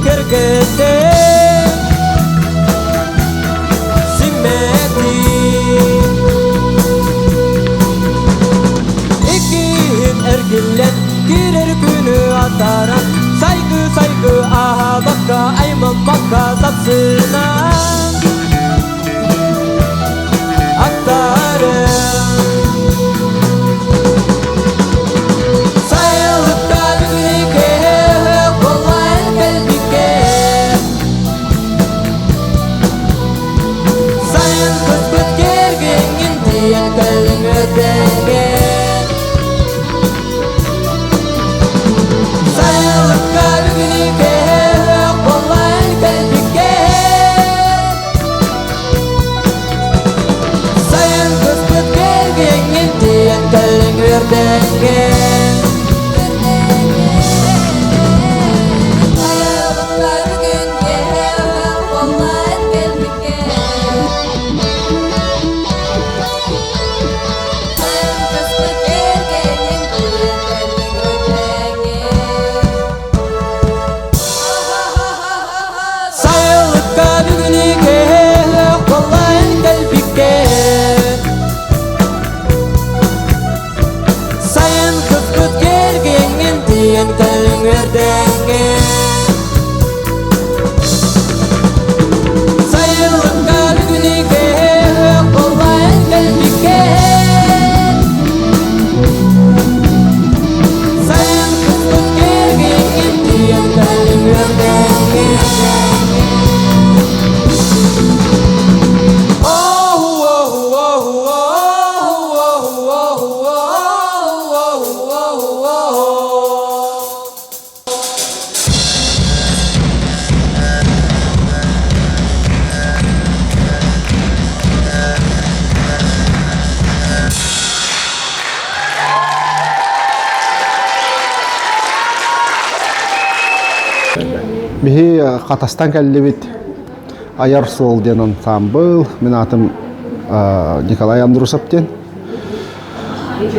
кэргэттэн Симмэтин Иккиһин эргиллэн киирэр күнү атааран Сайгы-сайгы аһаабакка аймаммакка сапсынан Аттарым Сайылыкта бүгүнүкэ боллайн кэлбиккэ Сайын кыспыт кэргэҥҥин тиийэн кэллиҥ өрдөөҥҥө Сайылыкка бүгүнүкэ боллайн кэлбиккэ Сайын кыспыт кэргэҥҥин тиийэн кэллиҥ үөрдэҥҥэ Сайылыкка бүгүнү кэлэн кэлбиккэ Сайын кыппыт кэргэҥҥин тиийэн кэллиҥ үөрдэҥҥэ Сайылыкка бүгүнү кэлэн кэлбиккэ Сайын кыппыт кэргэҥҥин тиийэн кэллиҥ үөрдэҥҥэ Биһи Хатастан кэллибит Айар суол диэн ансаамбыл. Мин аатым Николай Андрусов диэн.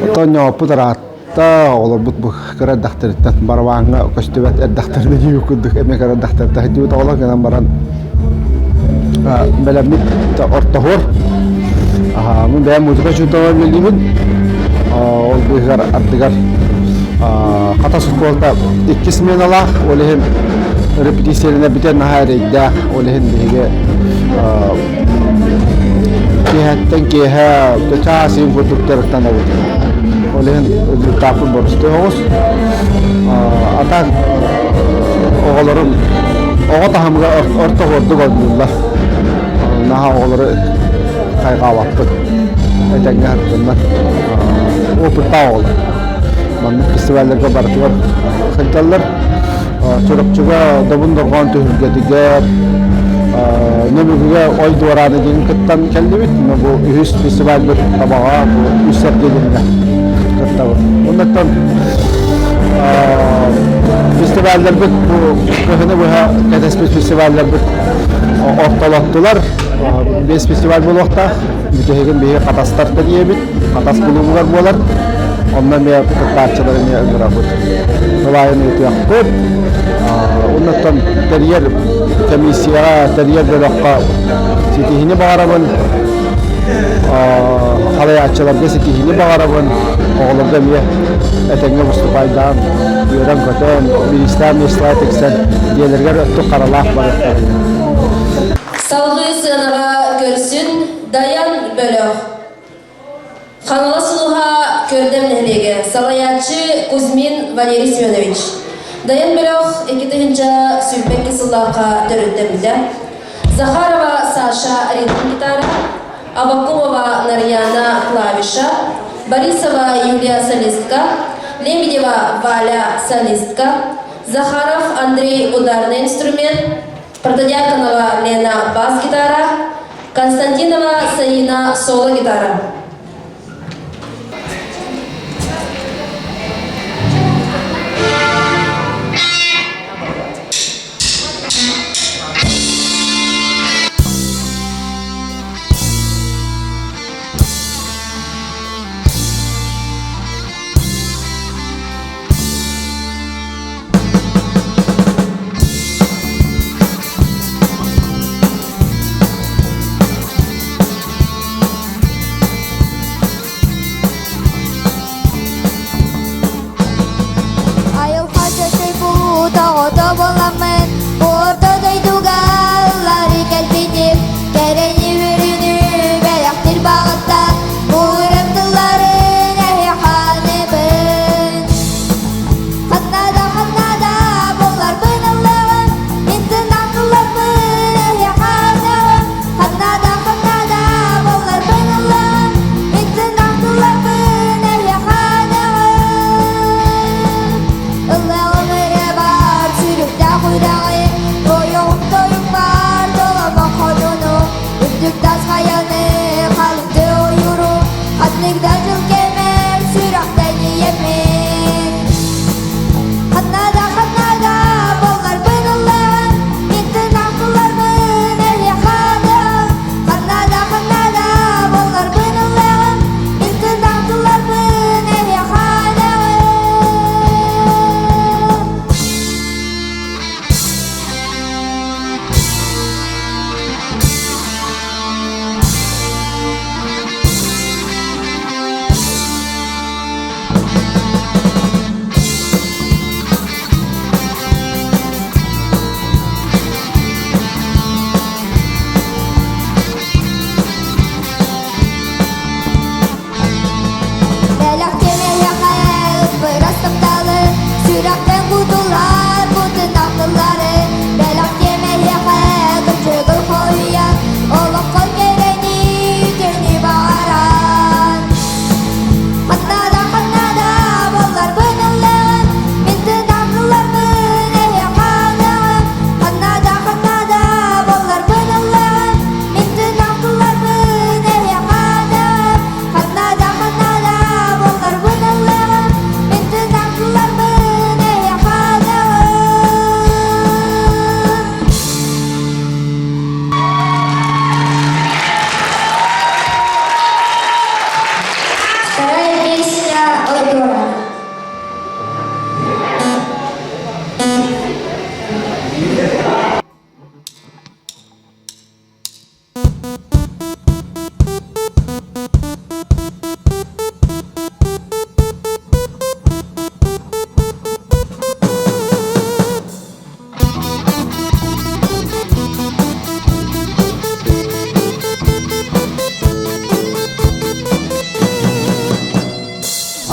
Оттон ньооппут ыраатта, оҕолорбут бу кыра эрдэхтэриттэн барабааҥҥа көстүбэт эрдэхтэринэ дии курдук эмиэ кыра эрдэхтэриттэн сылдьыбыт оҕолор гынан баран бэлэммит ортоһуор. Мин бэйэм музыка учуутала үлэлиибин. Ол быыһыгар ардыгар Хатас оскуолата икки сменалаах, ол иһин репетициялана бүтэн наһаа эрэйдээх, ол иһин биһиги киэһэттэн киэһэ чаас ыйын курдук дьарыктанабыт. Ол иһин результаппыт боростуой оҕус. А так оҕолорум оҕо таһымыгар орто ордук оонньууллар. Наһаа оҕолору хайҕаабаппыт. Этэҥҥэ сырдыннар. Опыттаах оҕолор. Маннык фестивалларга барытыгар сылдьаллар. Чурапчыга Добун дорҕоон түһүлгэтигэр Нөмүгүгэ Ой дуорааны диэн кыттан кэллибит. Бу үһүс фестивальбыт Табаҕа бу үс сэргэлиҥҥэ кыттабыт. Оннуттан фестивалларбыт бу кыһыны быһа кэтэспит фестивалларбыт ортолоттулар. Биэс фестиваль буолуохтаах. Бүтэһигин биһиги Хатастар тэрийэбит. Хатас кулуубугар буолар. Онно эмиэ кыттааччылары эмиэ ыҥырабыт. Тылаайын ыытыахпыт. Оннуттан тэрийэр комиссияҕа, тэрийэр бөлөххө ситиһиини баҕарабын. Халайааччыларга ситиһиини баҕарабын. Оҕолорго эмиэ этэҥҥэ выступайдаан, үөрэн-көтөн, бириистээх миэстэҕэ тиксэн, дьиэлэригэр өттүк харалаах барыахтарын. Салгыы сыанаҕа көрсүн Дайан бөлөх. Хаҥалас улууһа Көрдөм нэһилиэгэ. Салайааччы Кузьмин Валерий Семенович. Дайан бөлөх 2022 сыллаахха төрүттэммитэ. Захарова Саша ритм гитара, Авакумова Нарьяна клавиша, Борисова Юлия солистка, Лебедева Валя солистка, Захаров Андрей ударный инструмент, Протодьяконова Лена бас-гитара, Константинова Саина соло-гитара.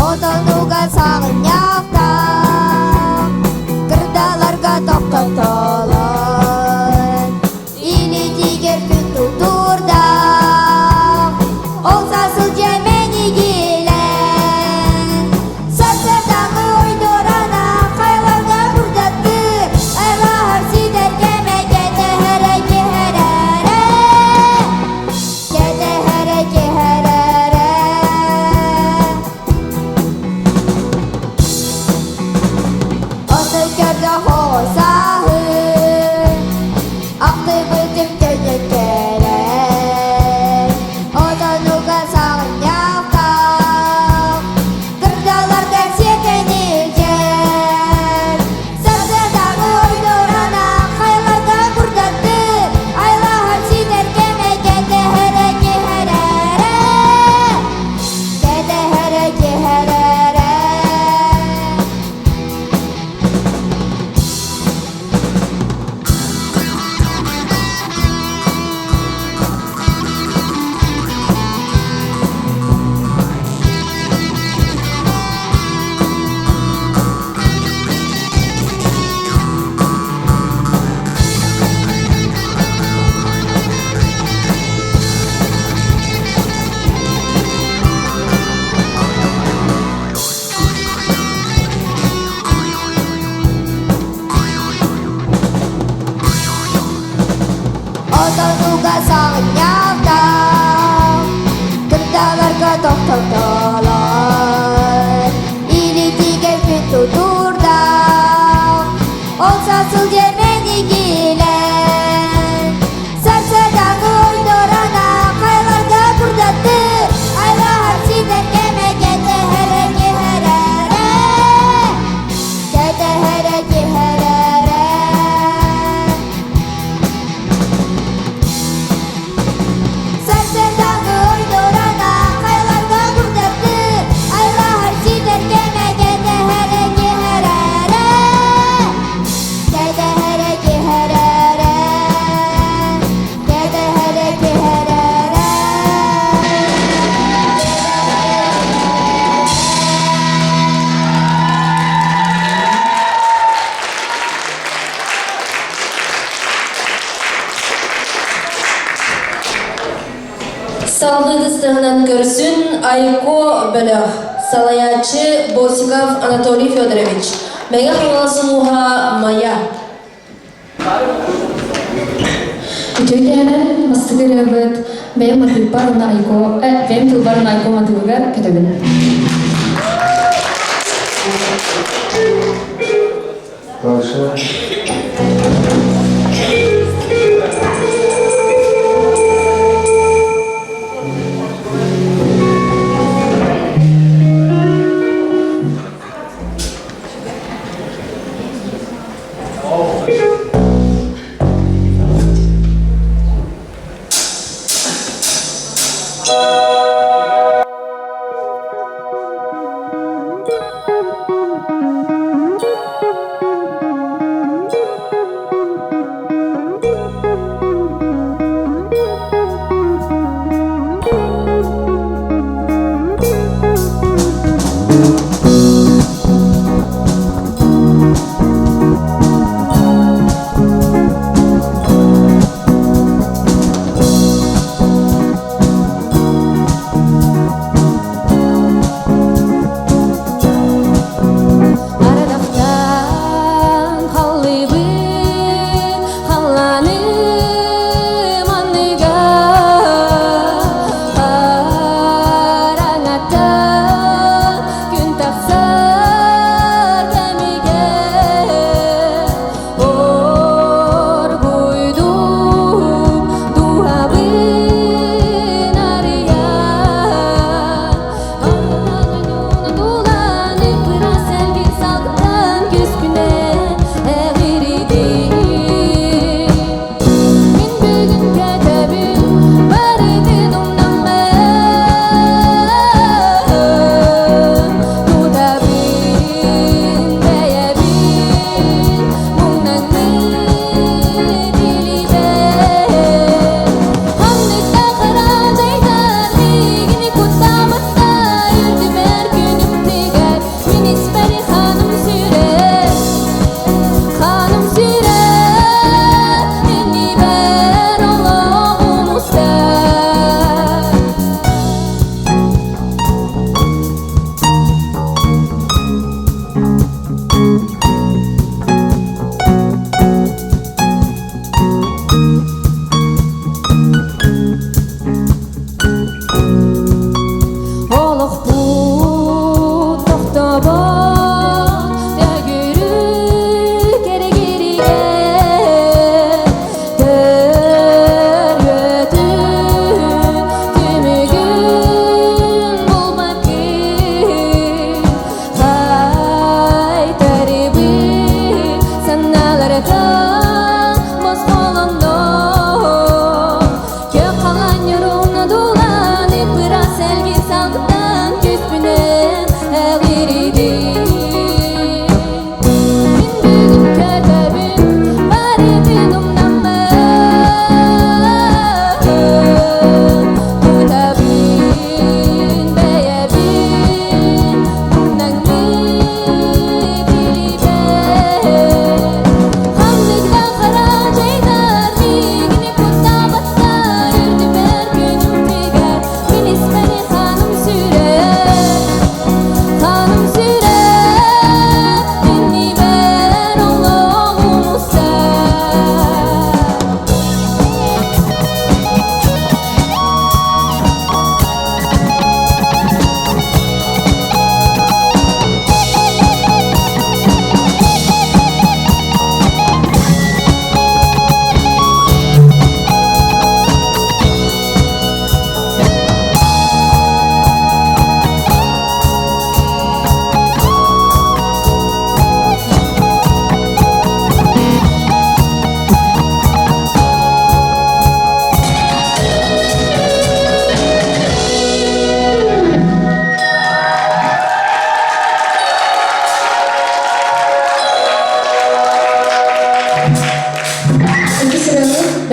Отонуга саҕынньахта, кырдаларга тохтотолор, илитигэр күн тутуурдаах, ол сасылдьа мэнигилэн. Сарсыардааҥы ойдуорана хайларга бурдаттыыр, айлаһар ситэр кэмэ кэтэһэрэ киһэрэрэ, кэтэһэрэ киһэрэрэ. Ону көрдө хоҕо сааһын, Ахтыбытым көнө кэлэн, Отонуга саҕынньахтаах, Кырдаларга сиэтэн илдьэн, Сарсыардааҥы ойдуорана хайларга курдаттыы, Айлаһар ситэр кэмэ кэтэһэрэ киһэрэрэ, Кэтэһэрэ киһэрэрэ. Отонуга саҕынньахта, кырдаларга тохтотолор, илитигэр күн тутуурдаах, ол сасыл дьэмэнигилэн, сарсыардааҥы ойдорона хайларга курдатты, айлаһар ситэр кэмэ кэтэһэрэ киһэрэрэ, кэтэһэрэ киһэрэрэ. Сарсыардааҥы ойдуурана хайларга курдаттыы, айлаһар ситэр кэмэ кэтэһэрэ киһэрэрэ, кэтэһэрэ киһэрэрэ, кэтэһэрэ киһэрэрэ. Салгыы кыстыгынан көрсүн Айко бөлөх, салайааччы Босиков Анатолий Федорович, Мэҥэ Хаҥалас улууһа Майа. Үтүө киэһэнэн бастакы ырыабыт бэйэм матыыппар уонна Айко, бэйэм тылбар уонна Айко матыыбыгар көтөбүн. Дальше.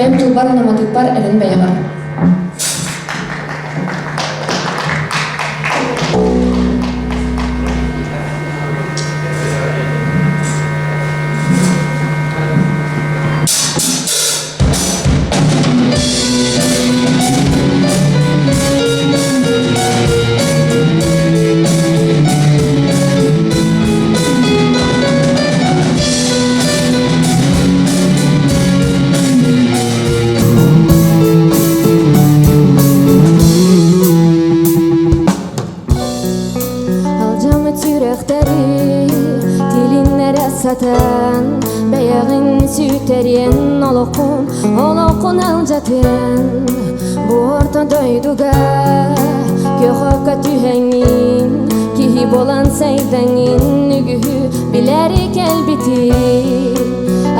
Бэйэм тылбар уонна матыыппар эрэн бэйэҕэр. Алдьаммыт сүрэхтэри тилиннэрэ сатаан Бэйэҕин сүтэриэн олоххун, олоххун алдьатыан Бу орто дойдуга көхөккө түһэҥҥин Киһи буолан сайдаҥҥын үгүһү билэри кэлбитин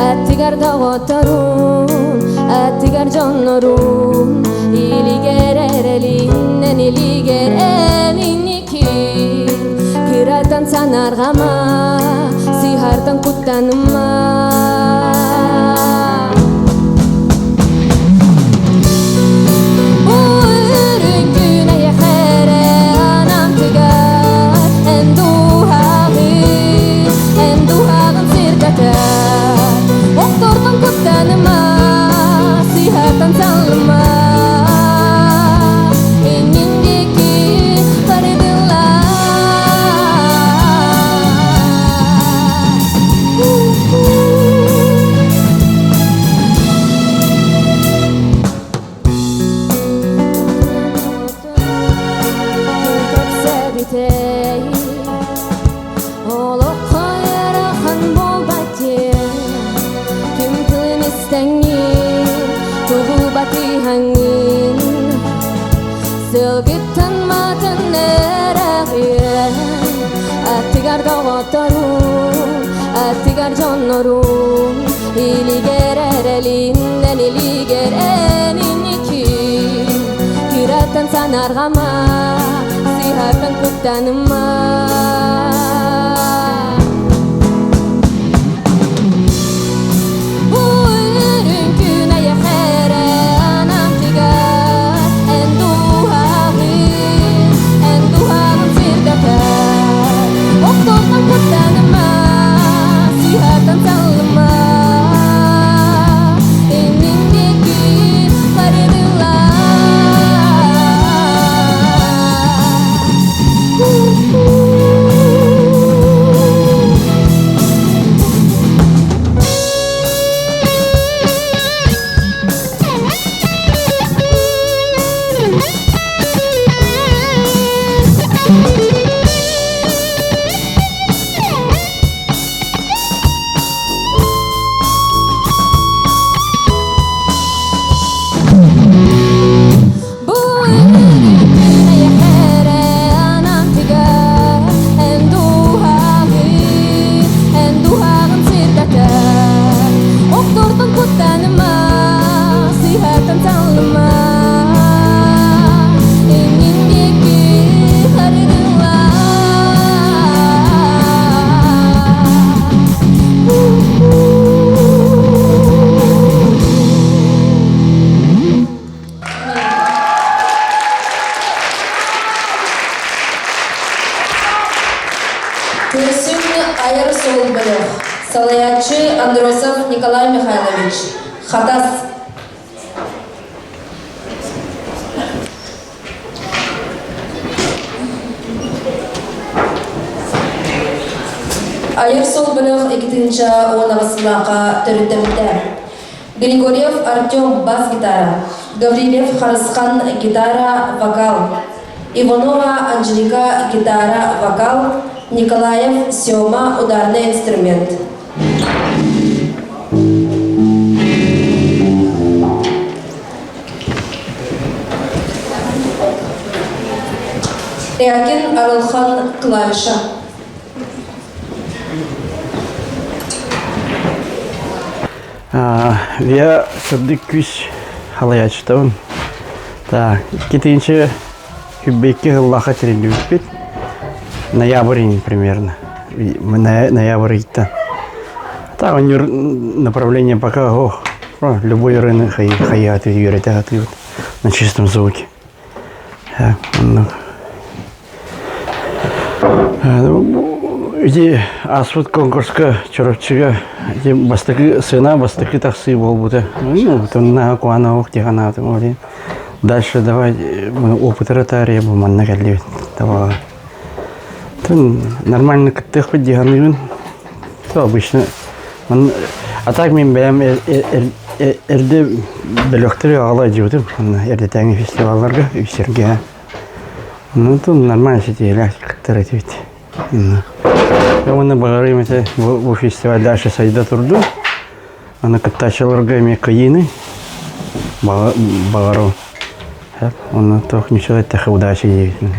Аттыгар доҕотторун, аттыгар дьоннорун Илигэр эрэлин, илигэр эн инникин Кыратан санаарҕама, сыһартан куттаныма Бу үрүҥ күн эйиэхэ эрэ анаан тыгар Эн дууһаҕын, эн дууһаҕын сирдэтэр Охтортон куттаныма, сыыһартан саллыма Иннин диэки барыдылла Кэпсэбитэй Олоххо ыарахан буолбат диэн Ким тылын истэҥҥин, тугу батыһаҥҥын Сылгыттан матын эрэҕиэн Аттыгар доҕотторум, аттыгар дьоннорум Илигэр эрэлиннэн илигэр эн инникин Кыраттан санаарҕама, сыһартан куттаныма Бу үрүҥ күн эйиэхэ эрэ анаан тыгар Эн дууһаҕын, эн дууһаҕын сирдэтэр Охтортон куттаныма, сыыһартан саллыма Инниҥ диэки барыдылла Бу күн эйиэхэ эрэ анаан тыгар Эн дууһаҕын, эн дууһаҕын сирдэтэр Охтортон куттаныма, сыыһартан саллыма Иннин диэки харыгыла Көрсүн айар суол бөлөх. Салайааччы Андросов Николай Михайлович. Хатас. Айар суол бөлөх 2010 сыллаахха төрүттэммитэ. Григорьев Артем бас-гитара, Гаврильев Харысхан гитара, вокал, Иванова Анжелика гитара, вокал, Николаев Сема ударный инструмент. Рякин Арылхан клавиша. Я сырдык күүс халайааччытабын. Так, иккитинчи күббекке сыллаха тэриллибиппит. Ноябрь примерно. Ноябрь ыйта. Так, направление пока ох. Любой ырыаны хайааты үөрэтэ сатыыбыт на чистом звуке. Оннук. Ити ааспыт конкурска Чурапчыга ити бастакы сцена бастакы тахсыы буолбута. Ну, тонна куана ох тиханаатым. Дальше давай опытыра таарыйа бу манна кэллибит. Табаҕа. Тын нормально кыттыахпыт дии саныыбын. То обычно а так мин бэйэм эрдэ бөлөхтөрү аҕала дьыбытым эрдэтээҥи фестивалларга үсэргэ. Ну, тут нормально ситиһилээх кыттар этибит. Уонна баҕарыым этэ бу фестиваль дальше сайда турду. Аны кыттааччыларга эмиэ кыайыыны баҕарабын. Онно туох ничего эттэххэ удачи диэбитин.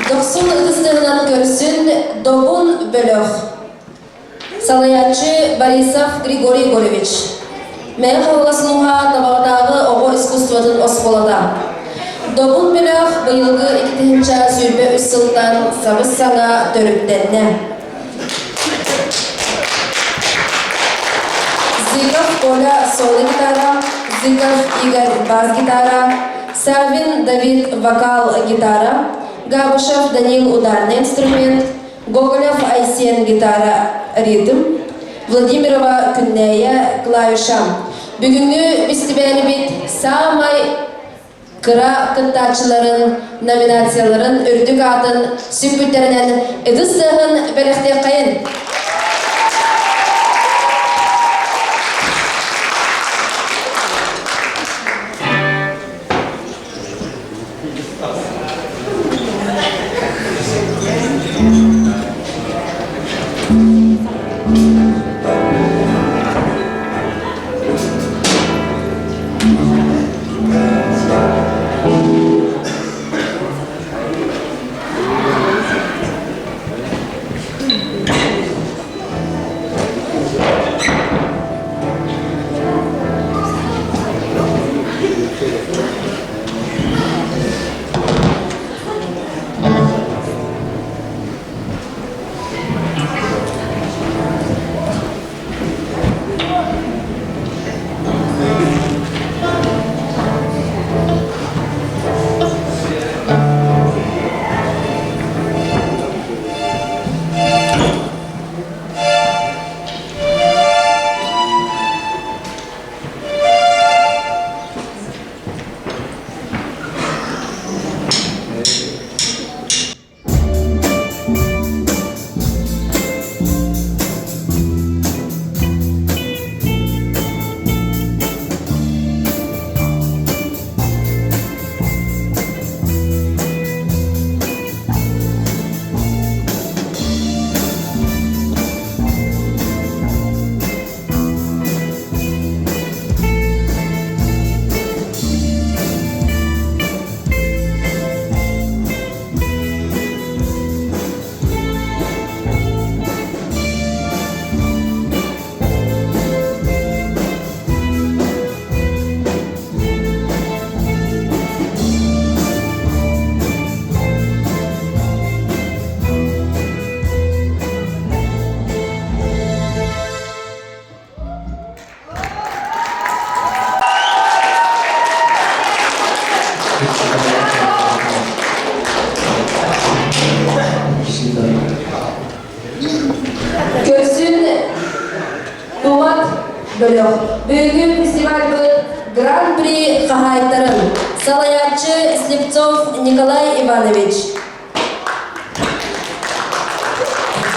Дохсун ытыстыһынан көрсүн Добун бөлөх. Салайааччы Борисов Григорий Егорович. Мэҥэ Хаҥалас улууһа Табаҕатааҕы оҕо искусствотын оскуолата. Добун бөлөх быйылгы 2023 сылтан сабыс-саҥа төрүттэннэ. Зыков Коля соло-гитара, Зыков Игорь бас-гитара, Савин Давид вокал-гитара, Габышев Данил ударный инструмент, Гоголев Айсен гитара ритм, Владимирова Күннээйэ клавиша. Бүгүҥҥү бэстибээлибит саамай кыра кыттааччыларын номинацияларын үрдүк аатын сүкпүттэринэн ытыс тыаһын бэлэхтиэххэйин! Көрсүн Тумат бөлөх. Бүгүҥҥү фестивальбыт Гран-при хаһаайыттарын салайааччы Слепцов Николай Иванович,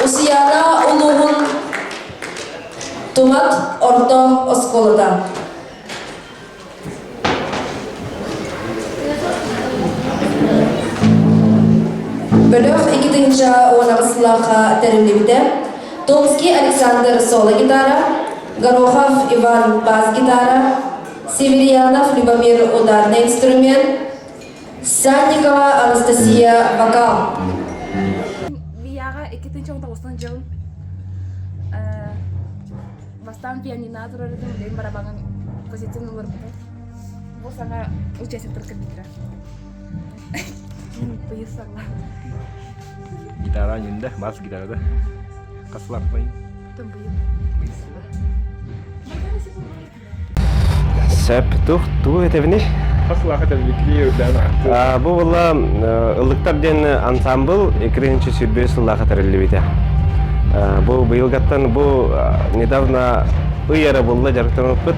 Усуйаана улууһун Тумат орто оскуолата. Бөлөх 2018 сыллаахха тэриллибитэ. Томский Александр соло-гитара, Горохов Иван бас-гитара, Северьянов Любомир ударный инструмент, Санникова Анастасия вокал. Вияға 2019 жыл бастаан пианиноҕа турар этим, билигин барабаҥын позициятын ыларбытым. Бу саҥа участниктар кэлбиттэрэ. Быйыл саҥа. Гитара аньында, бас гитарада. Хаслаппайын. Быйыл. Сөп тух тугу этэбиний? Хаслаах этэбитли үрдээн Бу була Ыллыктар диэн ансамбл 2-сүүрбэ сыллаах тэриллибитэ. Бу быйылгаттан бу недавно ый эрэ булла дьарыктаныппыт.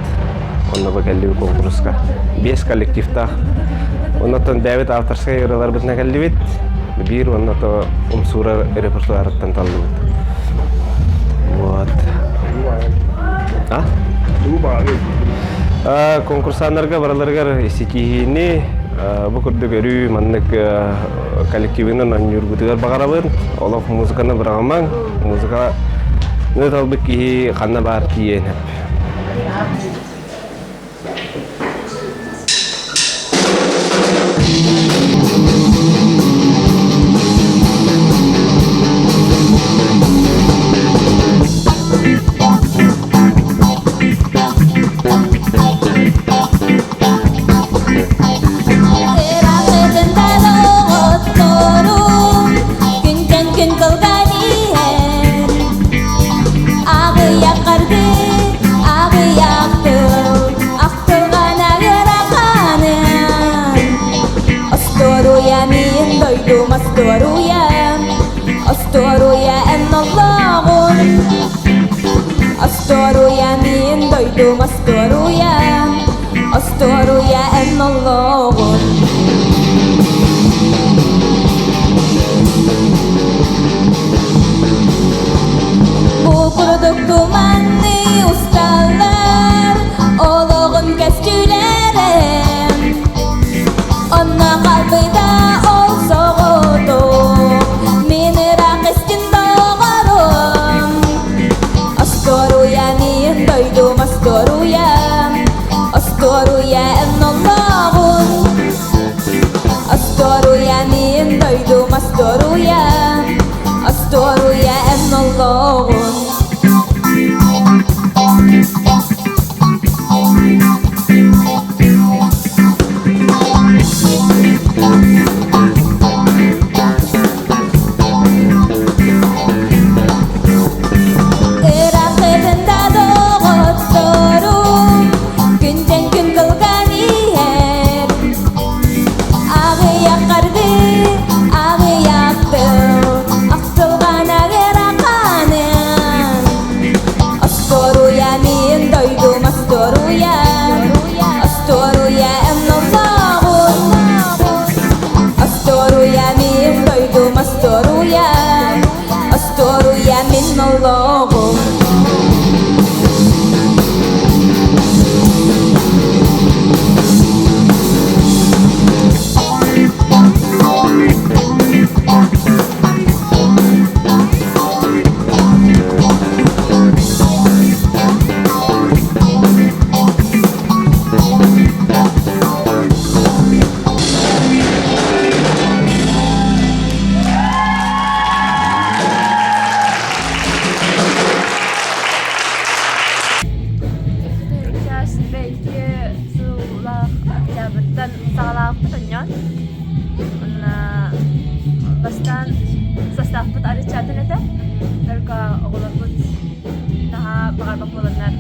Онно бу кэллибит конкурска. Биэс коллективтаах. Оннотон бэйэбит авторскай ырыаларбытына кэллибит. Биир уонна то умсуура репертуарыттан таллыбыт. Вот. А? Конкурсаннарга бараларыгар ситиһиини бу курдук өрүү маннык коллективынан оонньуургутугар баҕарабын. Олох музыканы быраҕымаҥ. Музыка талбыт киһи ханна баар тиийэн Күнтэн күн кылган иһэр Аҕыйах харды, аҕыйах тыл. остуоруйа, остуоруйа эн олоҕун. Бу курдук туманныы усталлар, олоҕун кэскилэрэ. Онно хаалбыта ол соҕотох, мин ыраах истин доҕорум. Остуоруйа миин дойдум остуоруйа, остуоруйа эн олоҕун. Остуоруйа миин дойдум остуоруйа, остуоруйа эн олоҕун. Ыраахытында доҕотторум, күнтэн күн кылган иһэр. Аҕыйах хардыы, аҕыйах тыл, ахтылҕан ыараханын. Остуоруйа мин дойдум остуоруйа, остуоруйа эн олоҕун. Остуоруйа мин дойдум остуоруйа, остуоруйа мин олоҕум. Бэйки сыллаах октябрьтан саҕалаабыппыт онньоон. Уонна бастаан составпыт арычаатын этэ. Только оҕолорбут наһаа баҕарбат буоланнар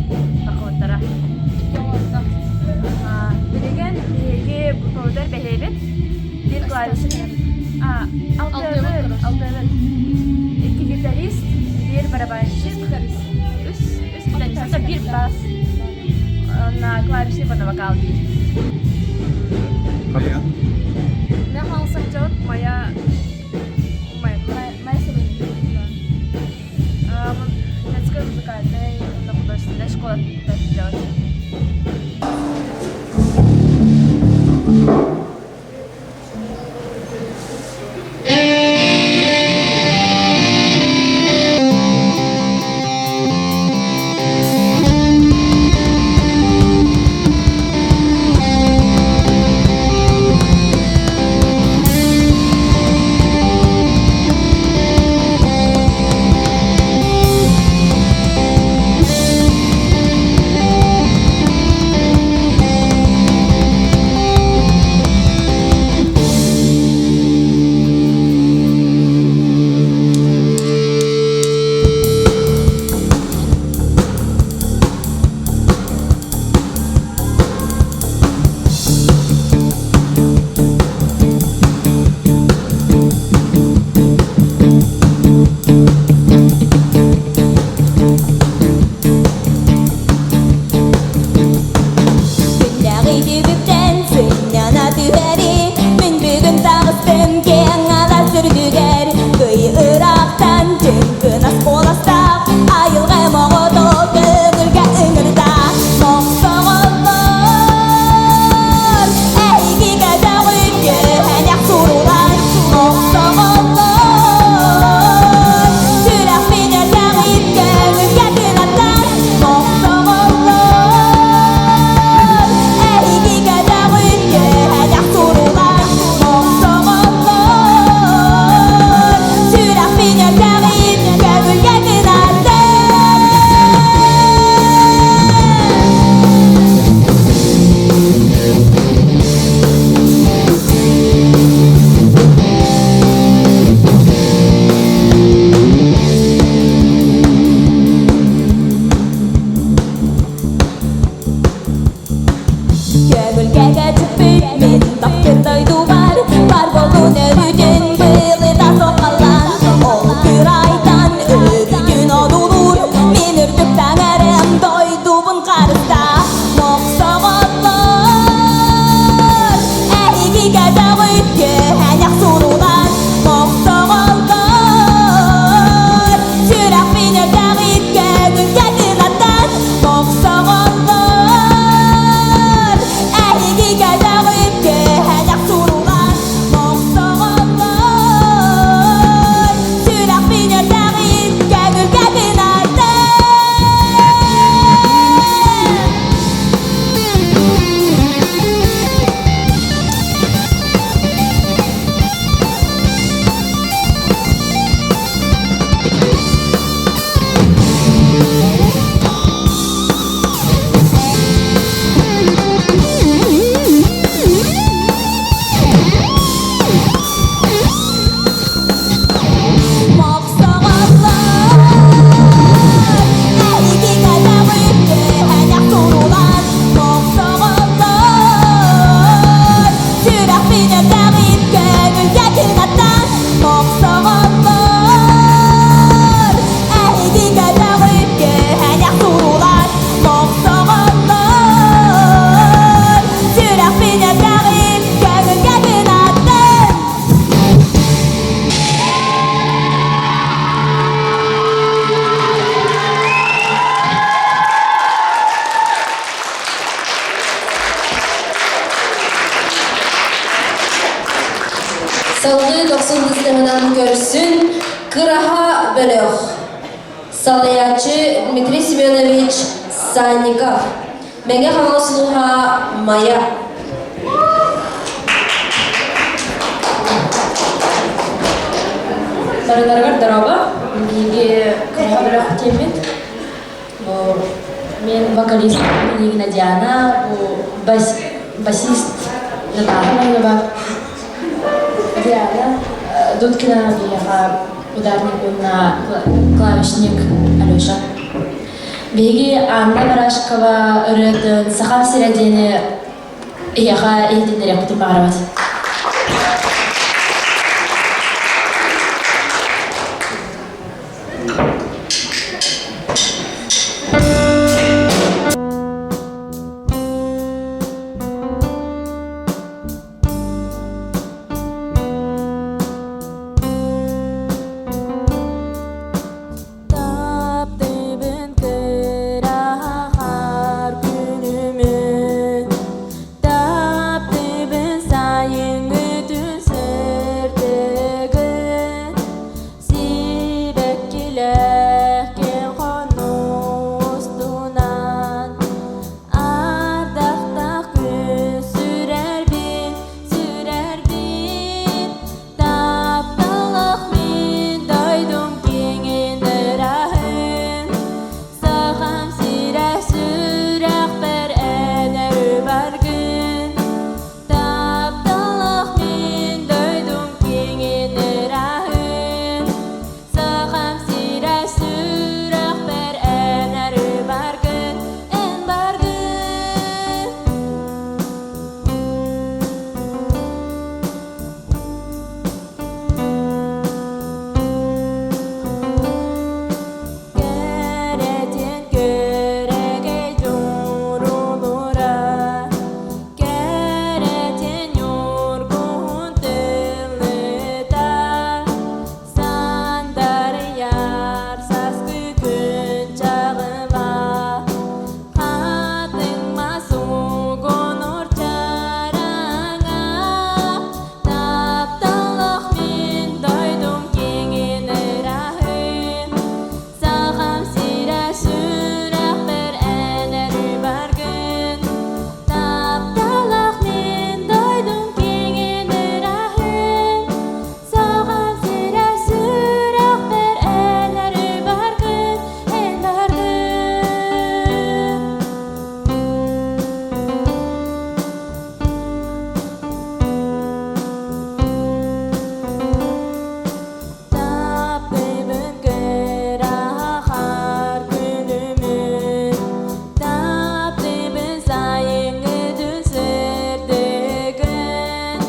тахыбыттара. Билигин биһиги бутовдар бэһиэбит. Биир клавиш. Алтыабыт, алтыабыт. Икки гитарист, биир барабанщик, үс үс гитарист, биир бас. На клавишный уонна вокал биир. Мен хаалсах моя моя детская музыкальная художественная школа делать. Кыраһа бөлөх. Салайааччы Дмитрий Семенович Санников. Мэҥэ Хаҥалас улууһа Майа. Барыларыгар дорообо. Биһиги кыраһа бөлөх диэммит. Бу мен вокалист Пинигина Диана, бу бас, басист Наташа Маринова. Диана Дудкина биһиэхэ ударник уонна клавишник Алеша. Биһиги Анна Барашкова ырыатын Сахам сирэ диэни эһиэхэ иһитиннэриэхпитин баҕарабыт. Таптыыбын кыраһар күнүмүн, Таптыыбын сайыҥҥы түн сырдыгын, Сибэккилээх киэҥ хонустунан, Ардахтаах күн сүрэрбин, сүрэрбин, Тапталлаах мин дойдум киэҥин ыраһын, Сахам сирэ сүрэхпэр эн баргын. Тапталлаах мин дойдум киэҥин ыраһын, Сахам сирэ сүрэхпэр эн баргын, эн баргын. Кэрэтин көрөгөй дьурулура, Кэрэтин ньургуһун тыллыта, Сандарыйар сааскы күн чаҕыла, Хатыҥ мас угунур чараҥа, Тапталлаах мин дойдум киэҥин ыраһын, Сахам сирэ сүрэхпэр эн өрүү баргын. Тапталлаах мин дойдум киэҥин ыраһын, Сахам сирэ сүрэхпэр эн өрүү баргын, эн баргын. Таптыыбын кыраһар күнүмүн, Таптыыбын сайыҥҥы түн сырдыгын,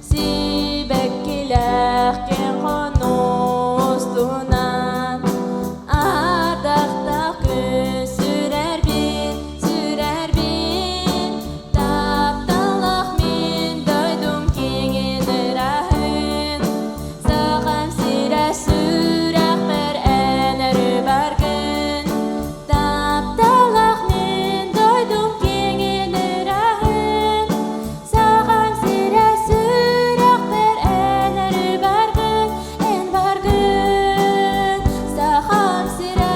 Сибэккилээх киэҥ хонустунан, Ардахтаах күн сүрэрбин, сүрэрбин, Тапталлаах мин дойдум киэҥин ыраһын, Сахам сирэ сүрэхпэр эн өрүү баргын. Тапталлаах мин дойдум киэҥин ыраһын, Сахам сирэ сүрэхпэр эн өрүү баргын, эн баргын. Сахам сирэ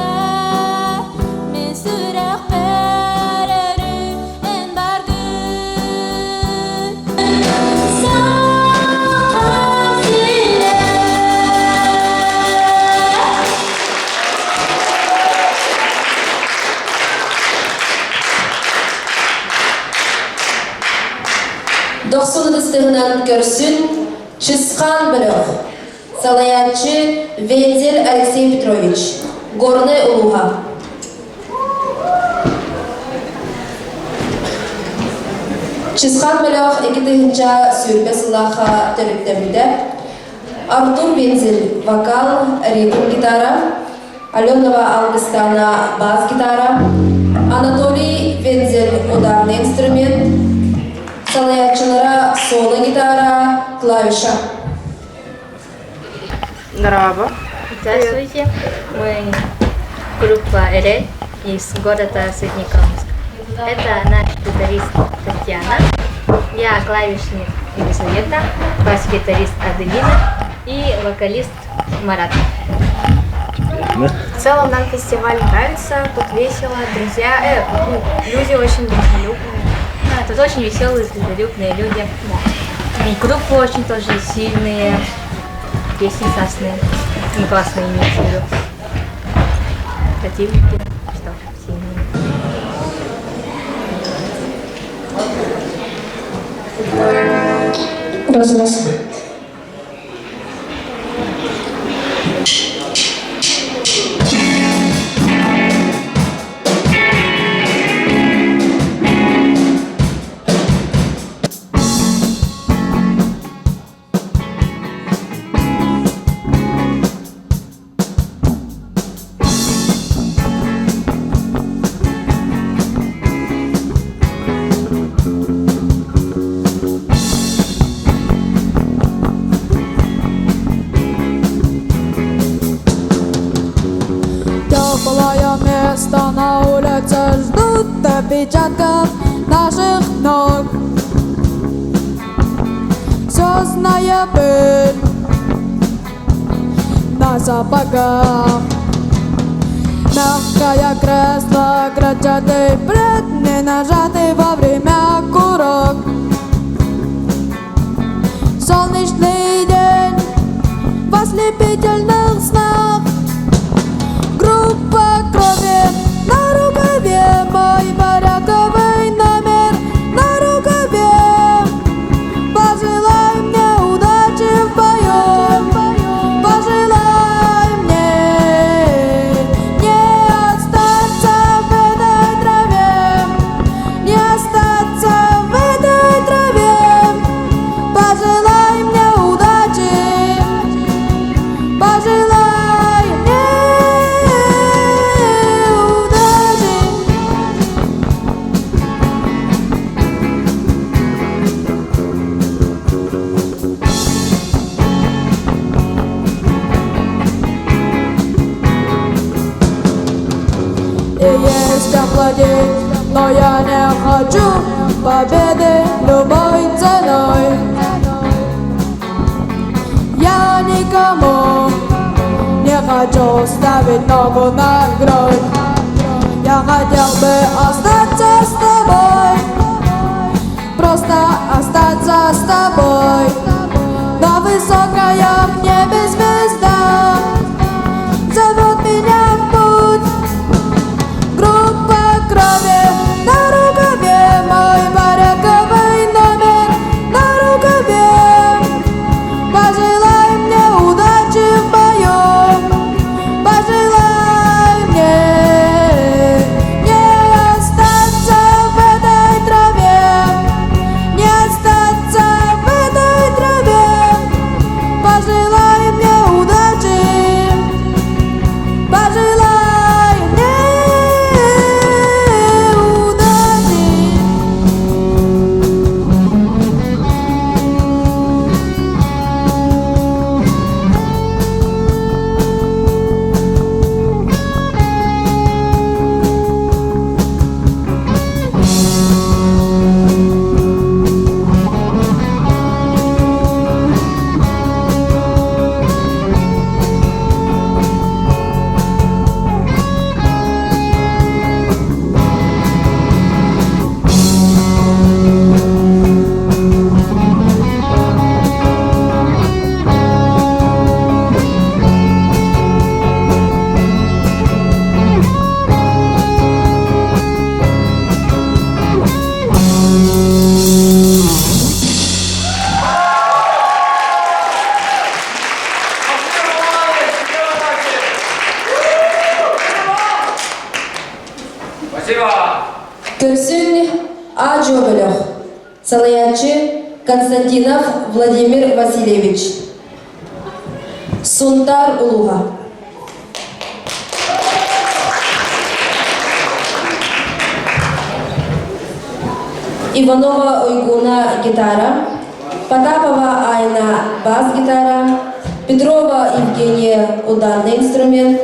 мин сүрэхпэр өрүү эн баргын. Сахам сирэ. Дохсун ытыстыһынан көрсүн Чысхаан бөлөх. Салайааччы Вензель Алексей Петрович. Горнай улууһа. Чысхаан бөлөх 2020 сыллаахха төрүттэммитэ. Артур Вензель вокал, ритм гитара, Аленова Алгыстана бас-гитара, Анатолий Вензель ударный инструмент, салайааччылара соло-гитара, клавиша. Здорово. Здравствуйте. Мы группа РЛ из города Среднеколымск. Это наш гитарист Татьяна, я клавишник Елизавета, бас-гитарист Аделина и вокалист Марат. В целом нам фестиваль нравится, тут весело, друзья, э, ну, люди очень дружелюбные. Да, тут очень веселые, дружелюбные люди. Да. И группы очень тоже сильные, песни классные, ну, классные имеется в виду. Противники, что сильные. Раз, раз. Теплое место на улице ждут отпечатков наших ног. Звездная пыль на сапогах. Мягкое кресло, грачатый плед, не нажатый во время курок. Солнечный день в ослепительных снах. Группа крови на рукаве, мой порядковый номер на рукаве. Пожелай мне удачи в бою, пожелай мне не остаться в этой траве, не остаться в этой траве. Пожелай мне удачи, пожелай мне удачи. И есть охладеть, но я не хочу победы любой ценой. Я никому не хочу ставить ногу на грудь. Я хотел бы остаться с тобой, просто остаться с тобой. Но высокая в небе звезда зовет меня в путь. Группа крови на рукаве, мой порядковый номер на рукаве. Пожелай мне удачи в бою, пожелай мне не остаться в этой траве, не остаться в этой траве. Пожелай мне удачи, пожелай мне удачи. Көрсүн А-Жо бөлөх. Салайаачы Константинов Владимир Васильевич. Сунтаар улууһа. Иванова Уйгуна гитара, Потапова Айна бас-гитара, Петрова Евгения ударный инструмент,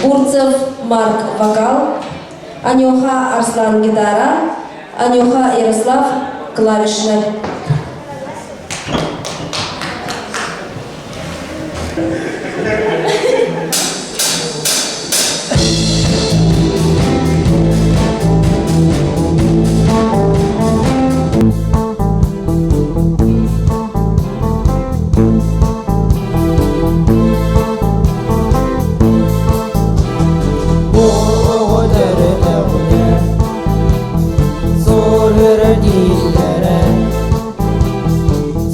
Бурцев Марк вокал, Анюха Арслан гитара, Анюха Ярослав клавишный.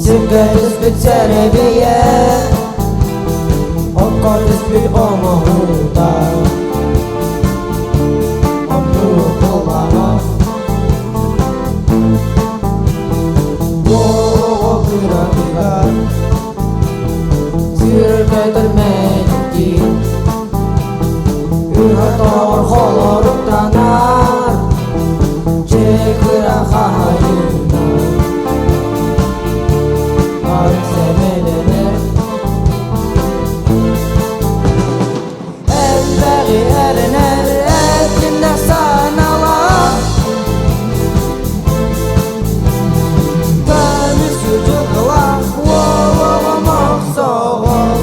Сиргэ түспүт сэрэбиэ, окко түспүт оҥоһуута, оннук буоллаҕа. Оҕо кыратыгар сүргэтэр мэниккин, Үрһэ-тоҕор холоруктанар, дьэ кыра хаһайына. Арыт сэмэлэнэр. Элбэҕи эрэнэр, эркиннэх санаалаах. Көмүс дьылҕалаах уолугум охсоҕол.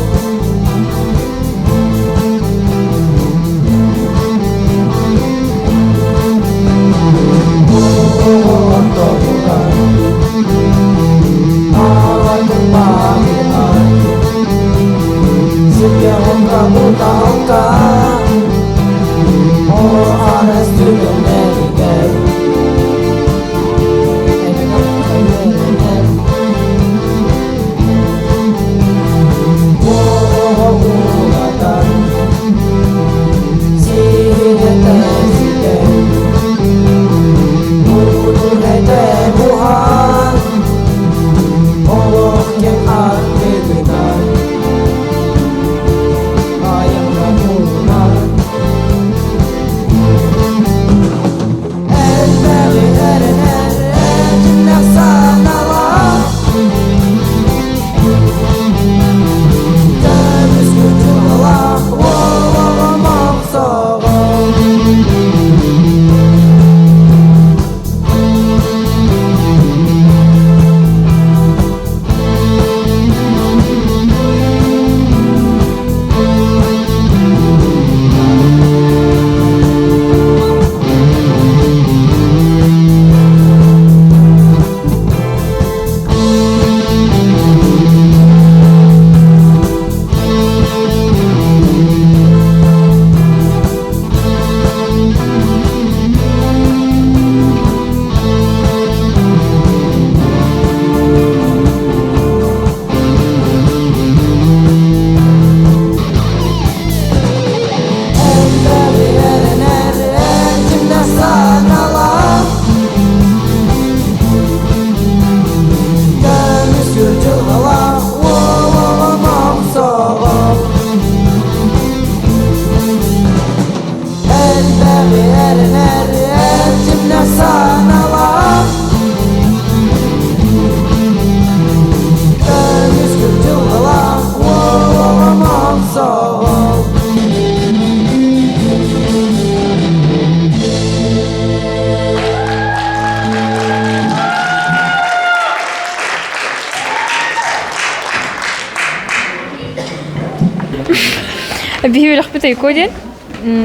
Биһи үрэхпит Айко диэн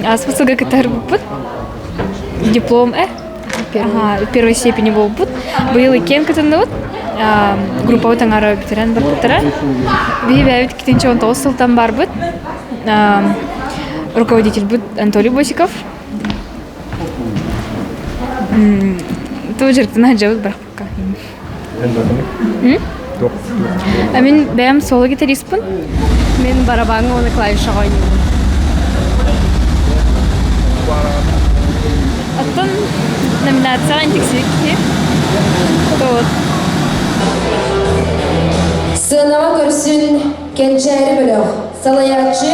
ааспыт сылга кыттыһарбыппыт. Диплом первой степени буолбут. Быйыл иккиэн кытынныбыт. Группабыт аҥаара бүтэрэн барбыттара. Биһи бэйэбит 2019 сылтан барбыт. Руководительбыт Анатолий Босиков. Ту дьарыктана сылдьабыт барахпыкка. Мин бэйэм соло-гитариспын. Мин барабаҥҥа уонна клавишаҕа оонньуубун. Оттон номинацияҕа интиксибит киһи. Вот. Сыанаҕа көрсүн Кэнчээри бөлөх. Салайааччы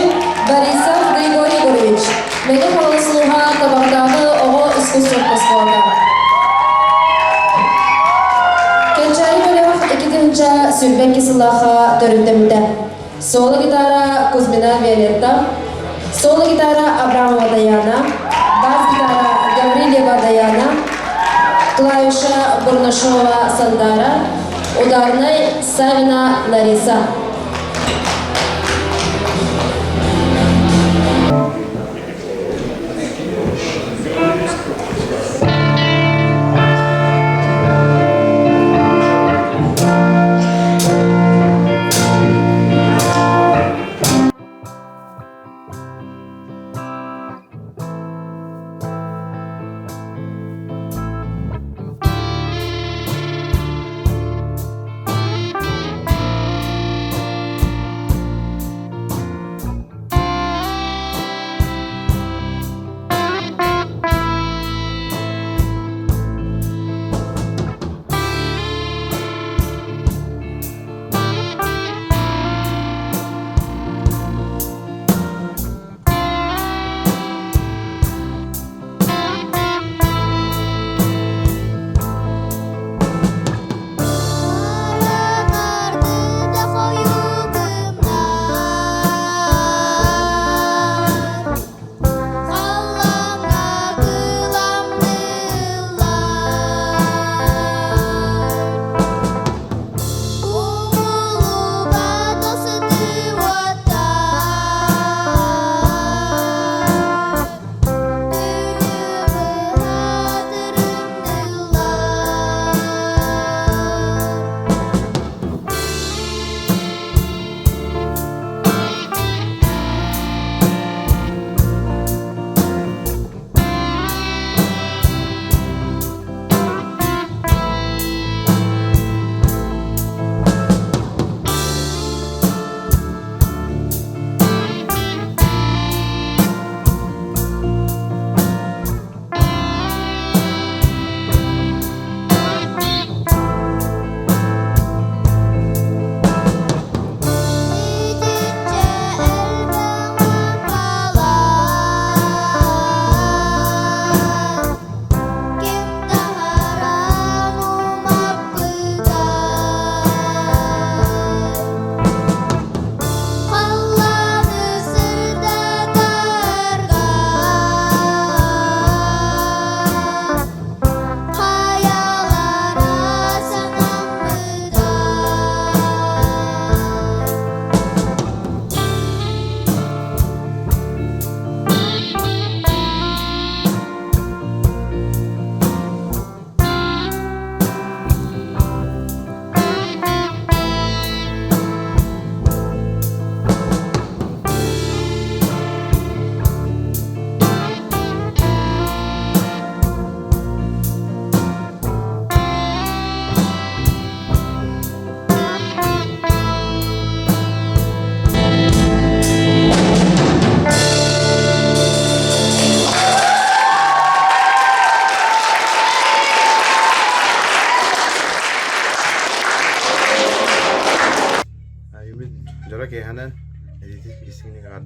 Борисов Григорий Егорович. Мэҥэ Хаҥалас улууһа Табаҕатааҕы оҕо искусствотын оскуолата. Кэнчээри бөлөх 2022 сыллаахха төрүттэммитэ. Соло-гитара Кузьмина Виолетта, соло-гитара Абрамова Даяна, бас-гитара Гаврильева Даяна, клавиша Бурнашова Сандара, ударнай Савина Лариса.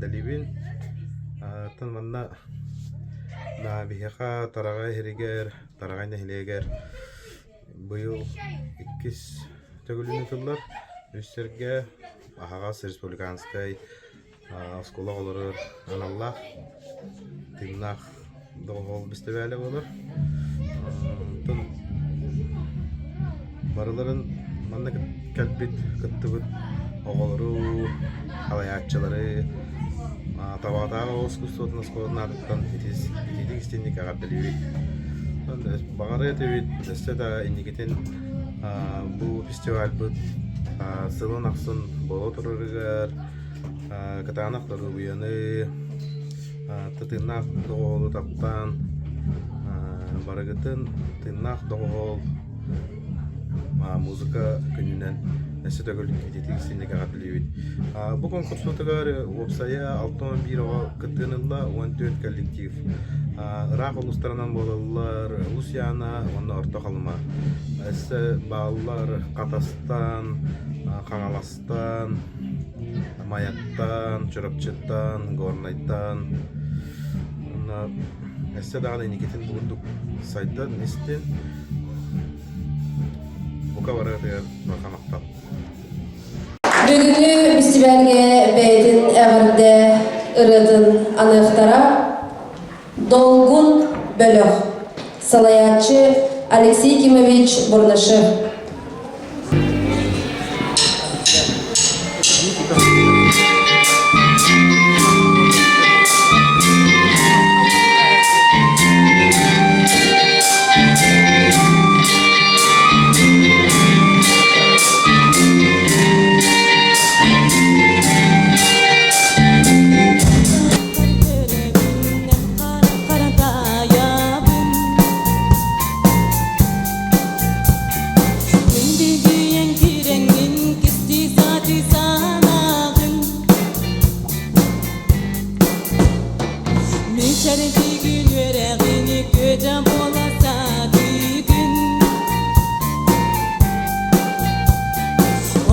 эҕэрдэлиибин. Оттон манна биһиэхэ Тараҕай иһиригэр, Тараҕай нэһилиэгэр быйыл иккис төгүлүн ыытыллар. Үс сиргэ аһаҕас республиканскай оскуола оҕолоругар аналлаах тыыннаах доҕоһуол бэстибээлэ буолар. Онтон барыларын манна кэлбит, кыттыбыт оҕолору, халайааччылары Табаҕатааҕы оҕо искусствотын оскуолатын аатыттан итиитик истиҥник эҕэрдэлиибит. Баҕарыа этибит өссө да инникитин бу фестивальбыт сылын ахсын буола турарыгар кытаанах доруобуйаны, тыыннаах доҕоһуолу таптаан, барыгытын тыыннаах доҕоһуол музыка күнүнэн өссө төгүл ититик истиҥник эҕэрдэлиибит. Бу конкурсутугар уопсайа 61 оҕо кыттыыны ылла, 14 коллектив. Ыраах улуустарынан буолаллар Улус Яна уонна Орто Халыма. Өссө бааллар Хатастан, Хаҥалас Тан, Майаттан, Чурапчыттан, Горнайтан уонна өссө даҕаны инникитин бу курдук сайдан истин. Бука барыгытыгар барҕа махтал. Бүгүҥҥү бэстибээлгэ бэйэтин эҕэрдэ ырыатын аныахтара Долгун бөлөх салайааччы Алексей Кимович Бурнашев.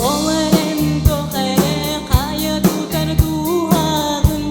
Ол эрэн туох эрэ хайа тутар дууһаҕын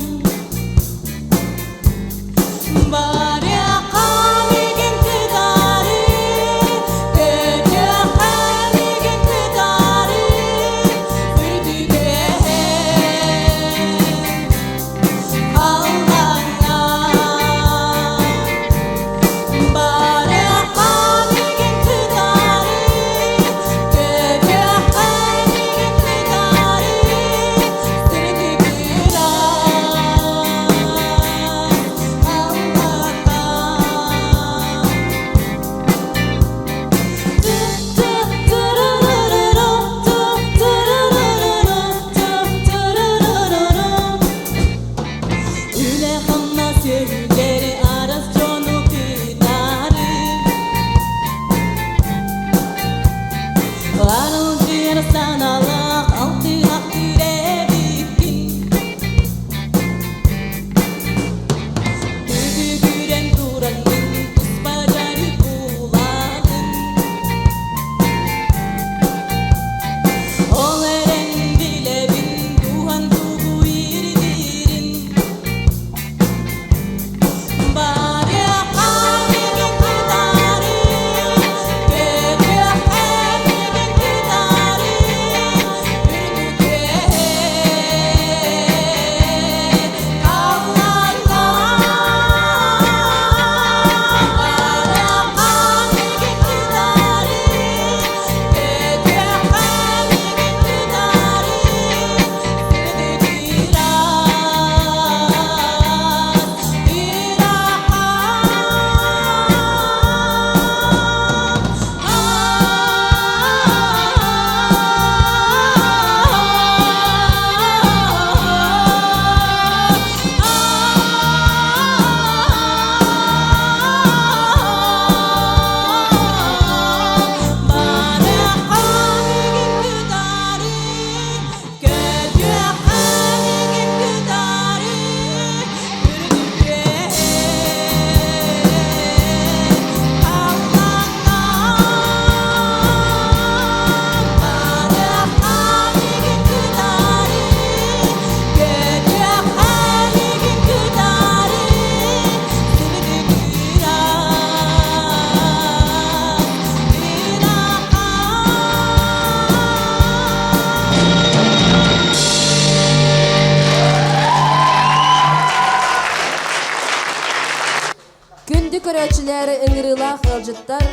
Күндү көрөөччүлэр, ыҥырыылаах ыалдьыттар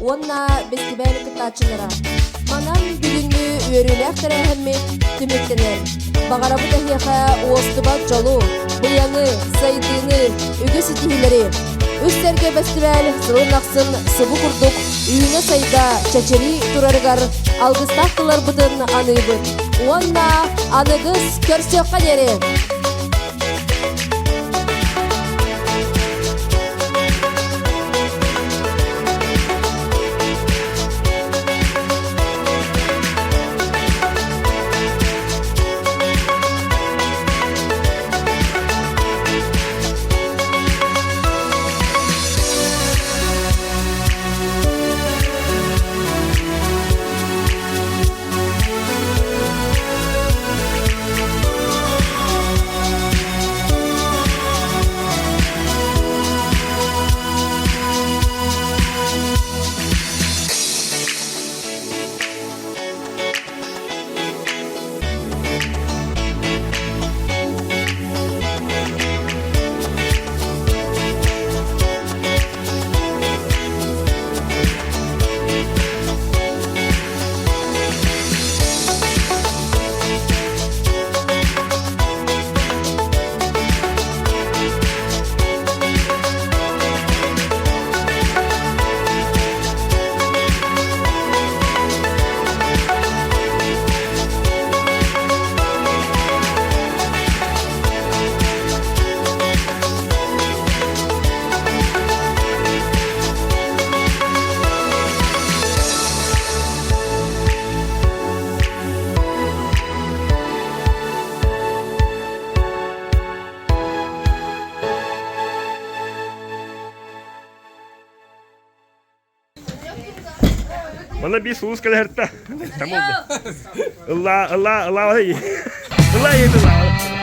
уонна бэстибээл кыттааччылара. Манан бүгүҥҥү үөрүүлээх тэрээһиммит түмүктэнэр. Баҕарабыт эһиэхэ уостубат дьолу, быйаҥы, сайдыыны, үгүс ситиһиилэри. Үс сэргэ бэстибээл сылын ахсын субу курдук үүнэ-сайда, чэчирии турарыгар алгыстаах тылларбытын аныыбыт. Уонна аныгыс көрсүөххэ диэри! Манна биир сулус кэлэһэртэ. Ылла, ылла, ылла, ылла, ылла, ылла.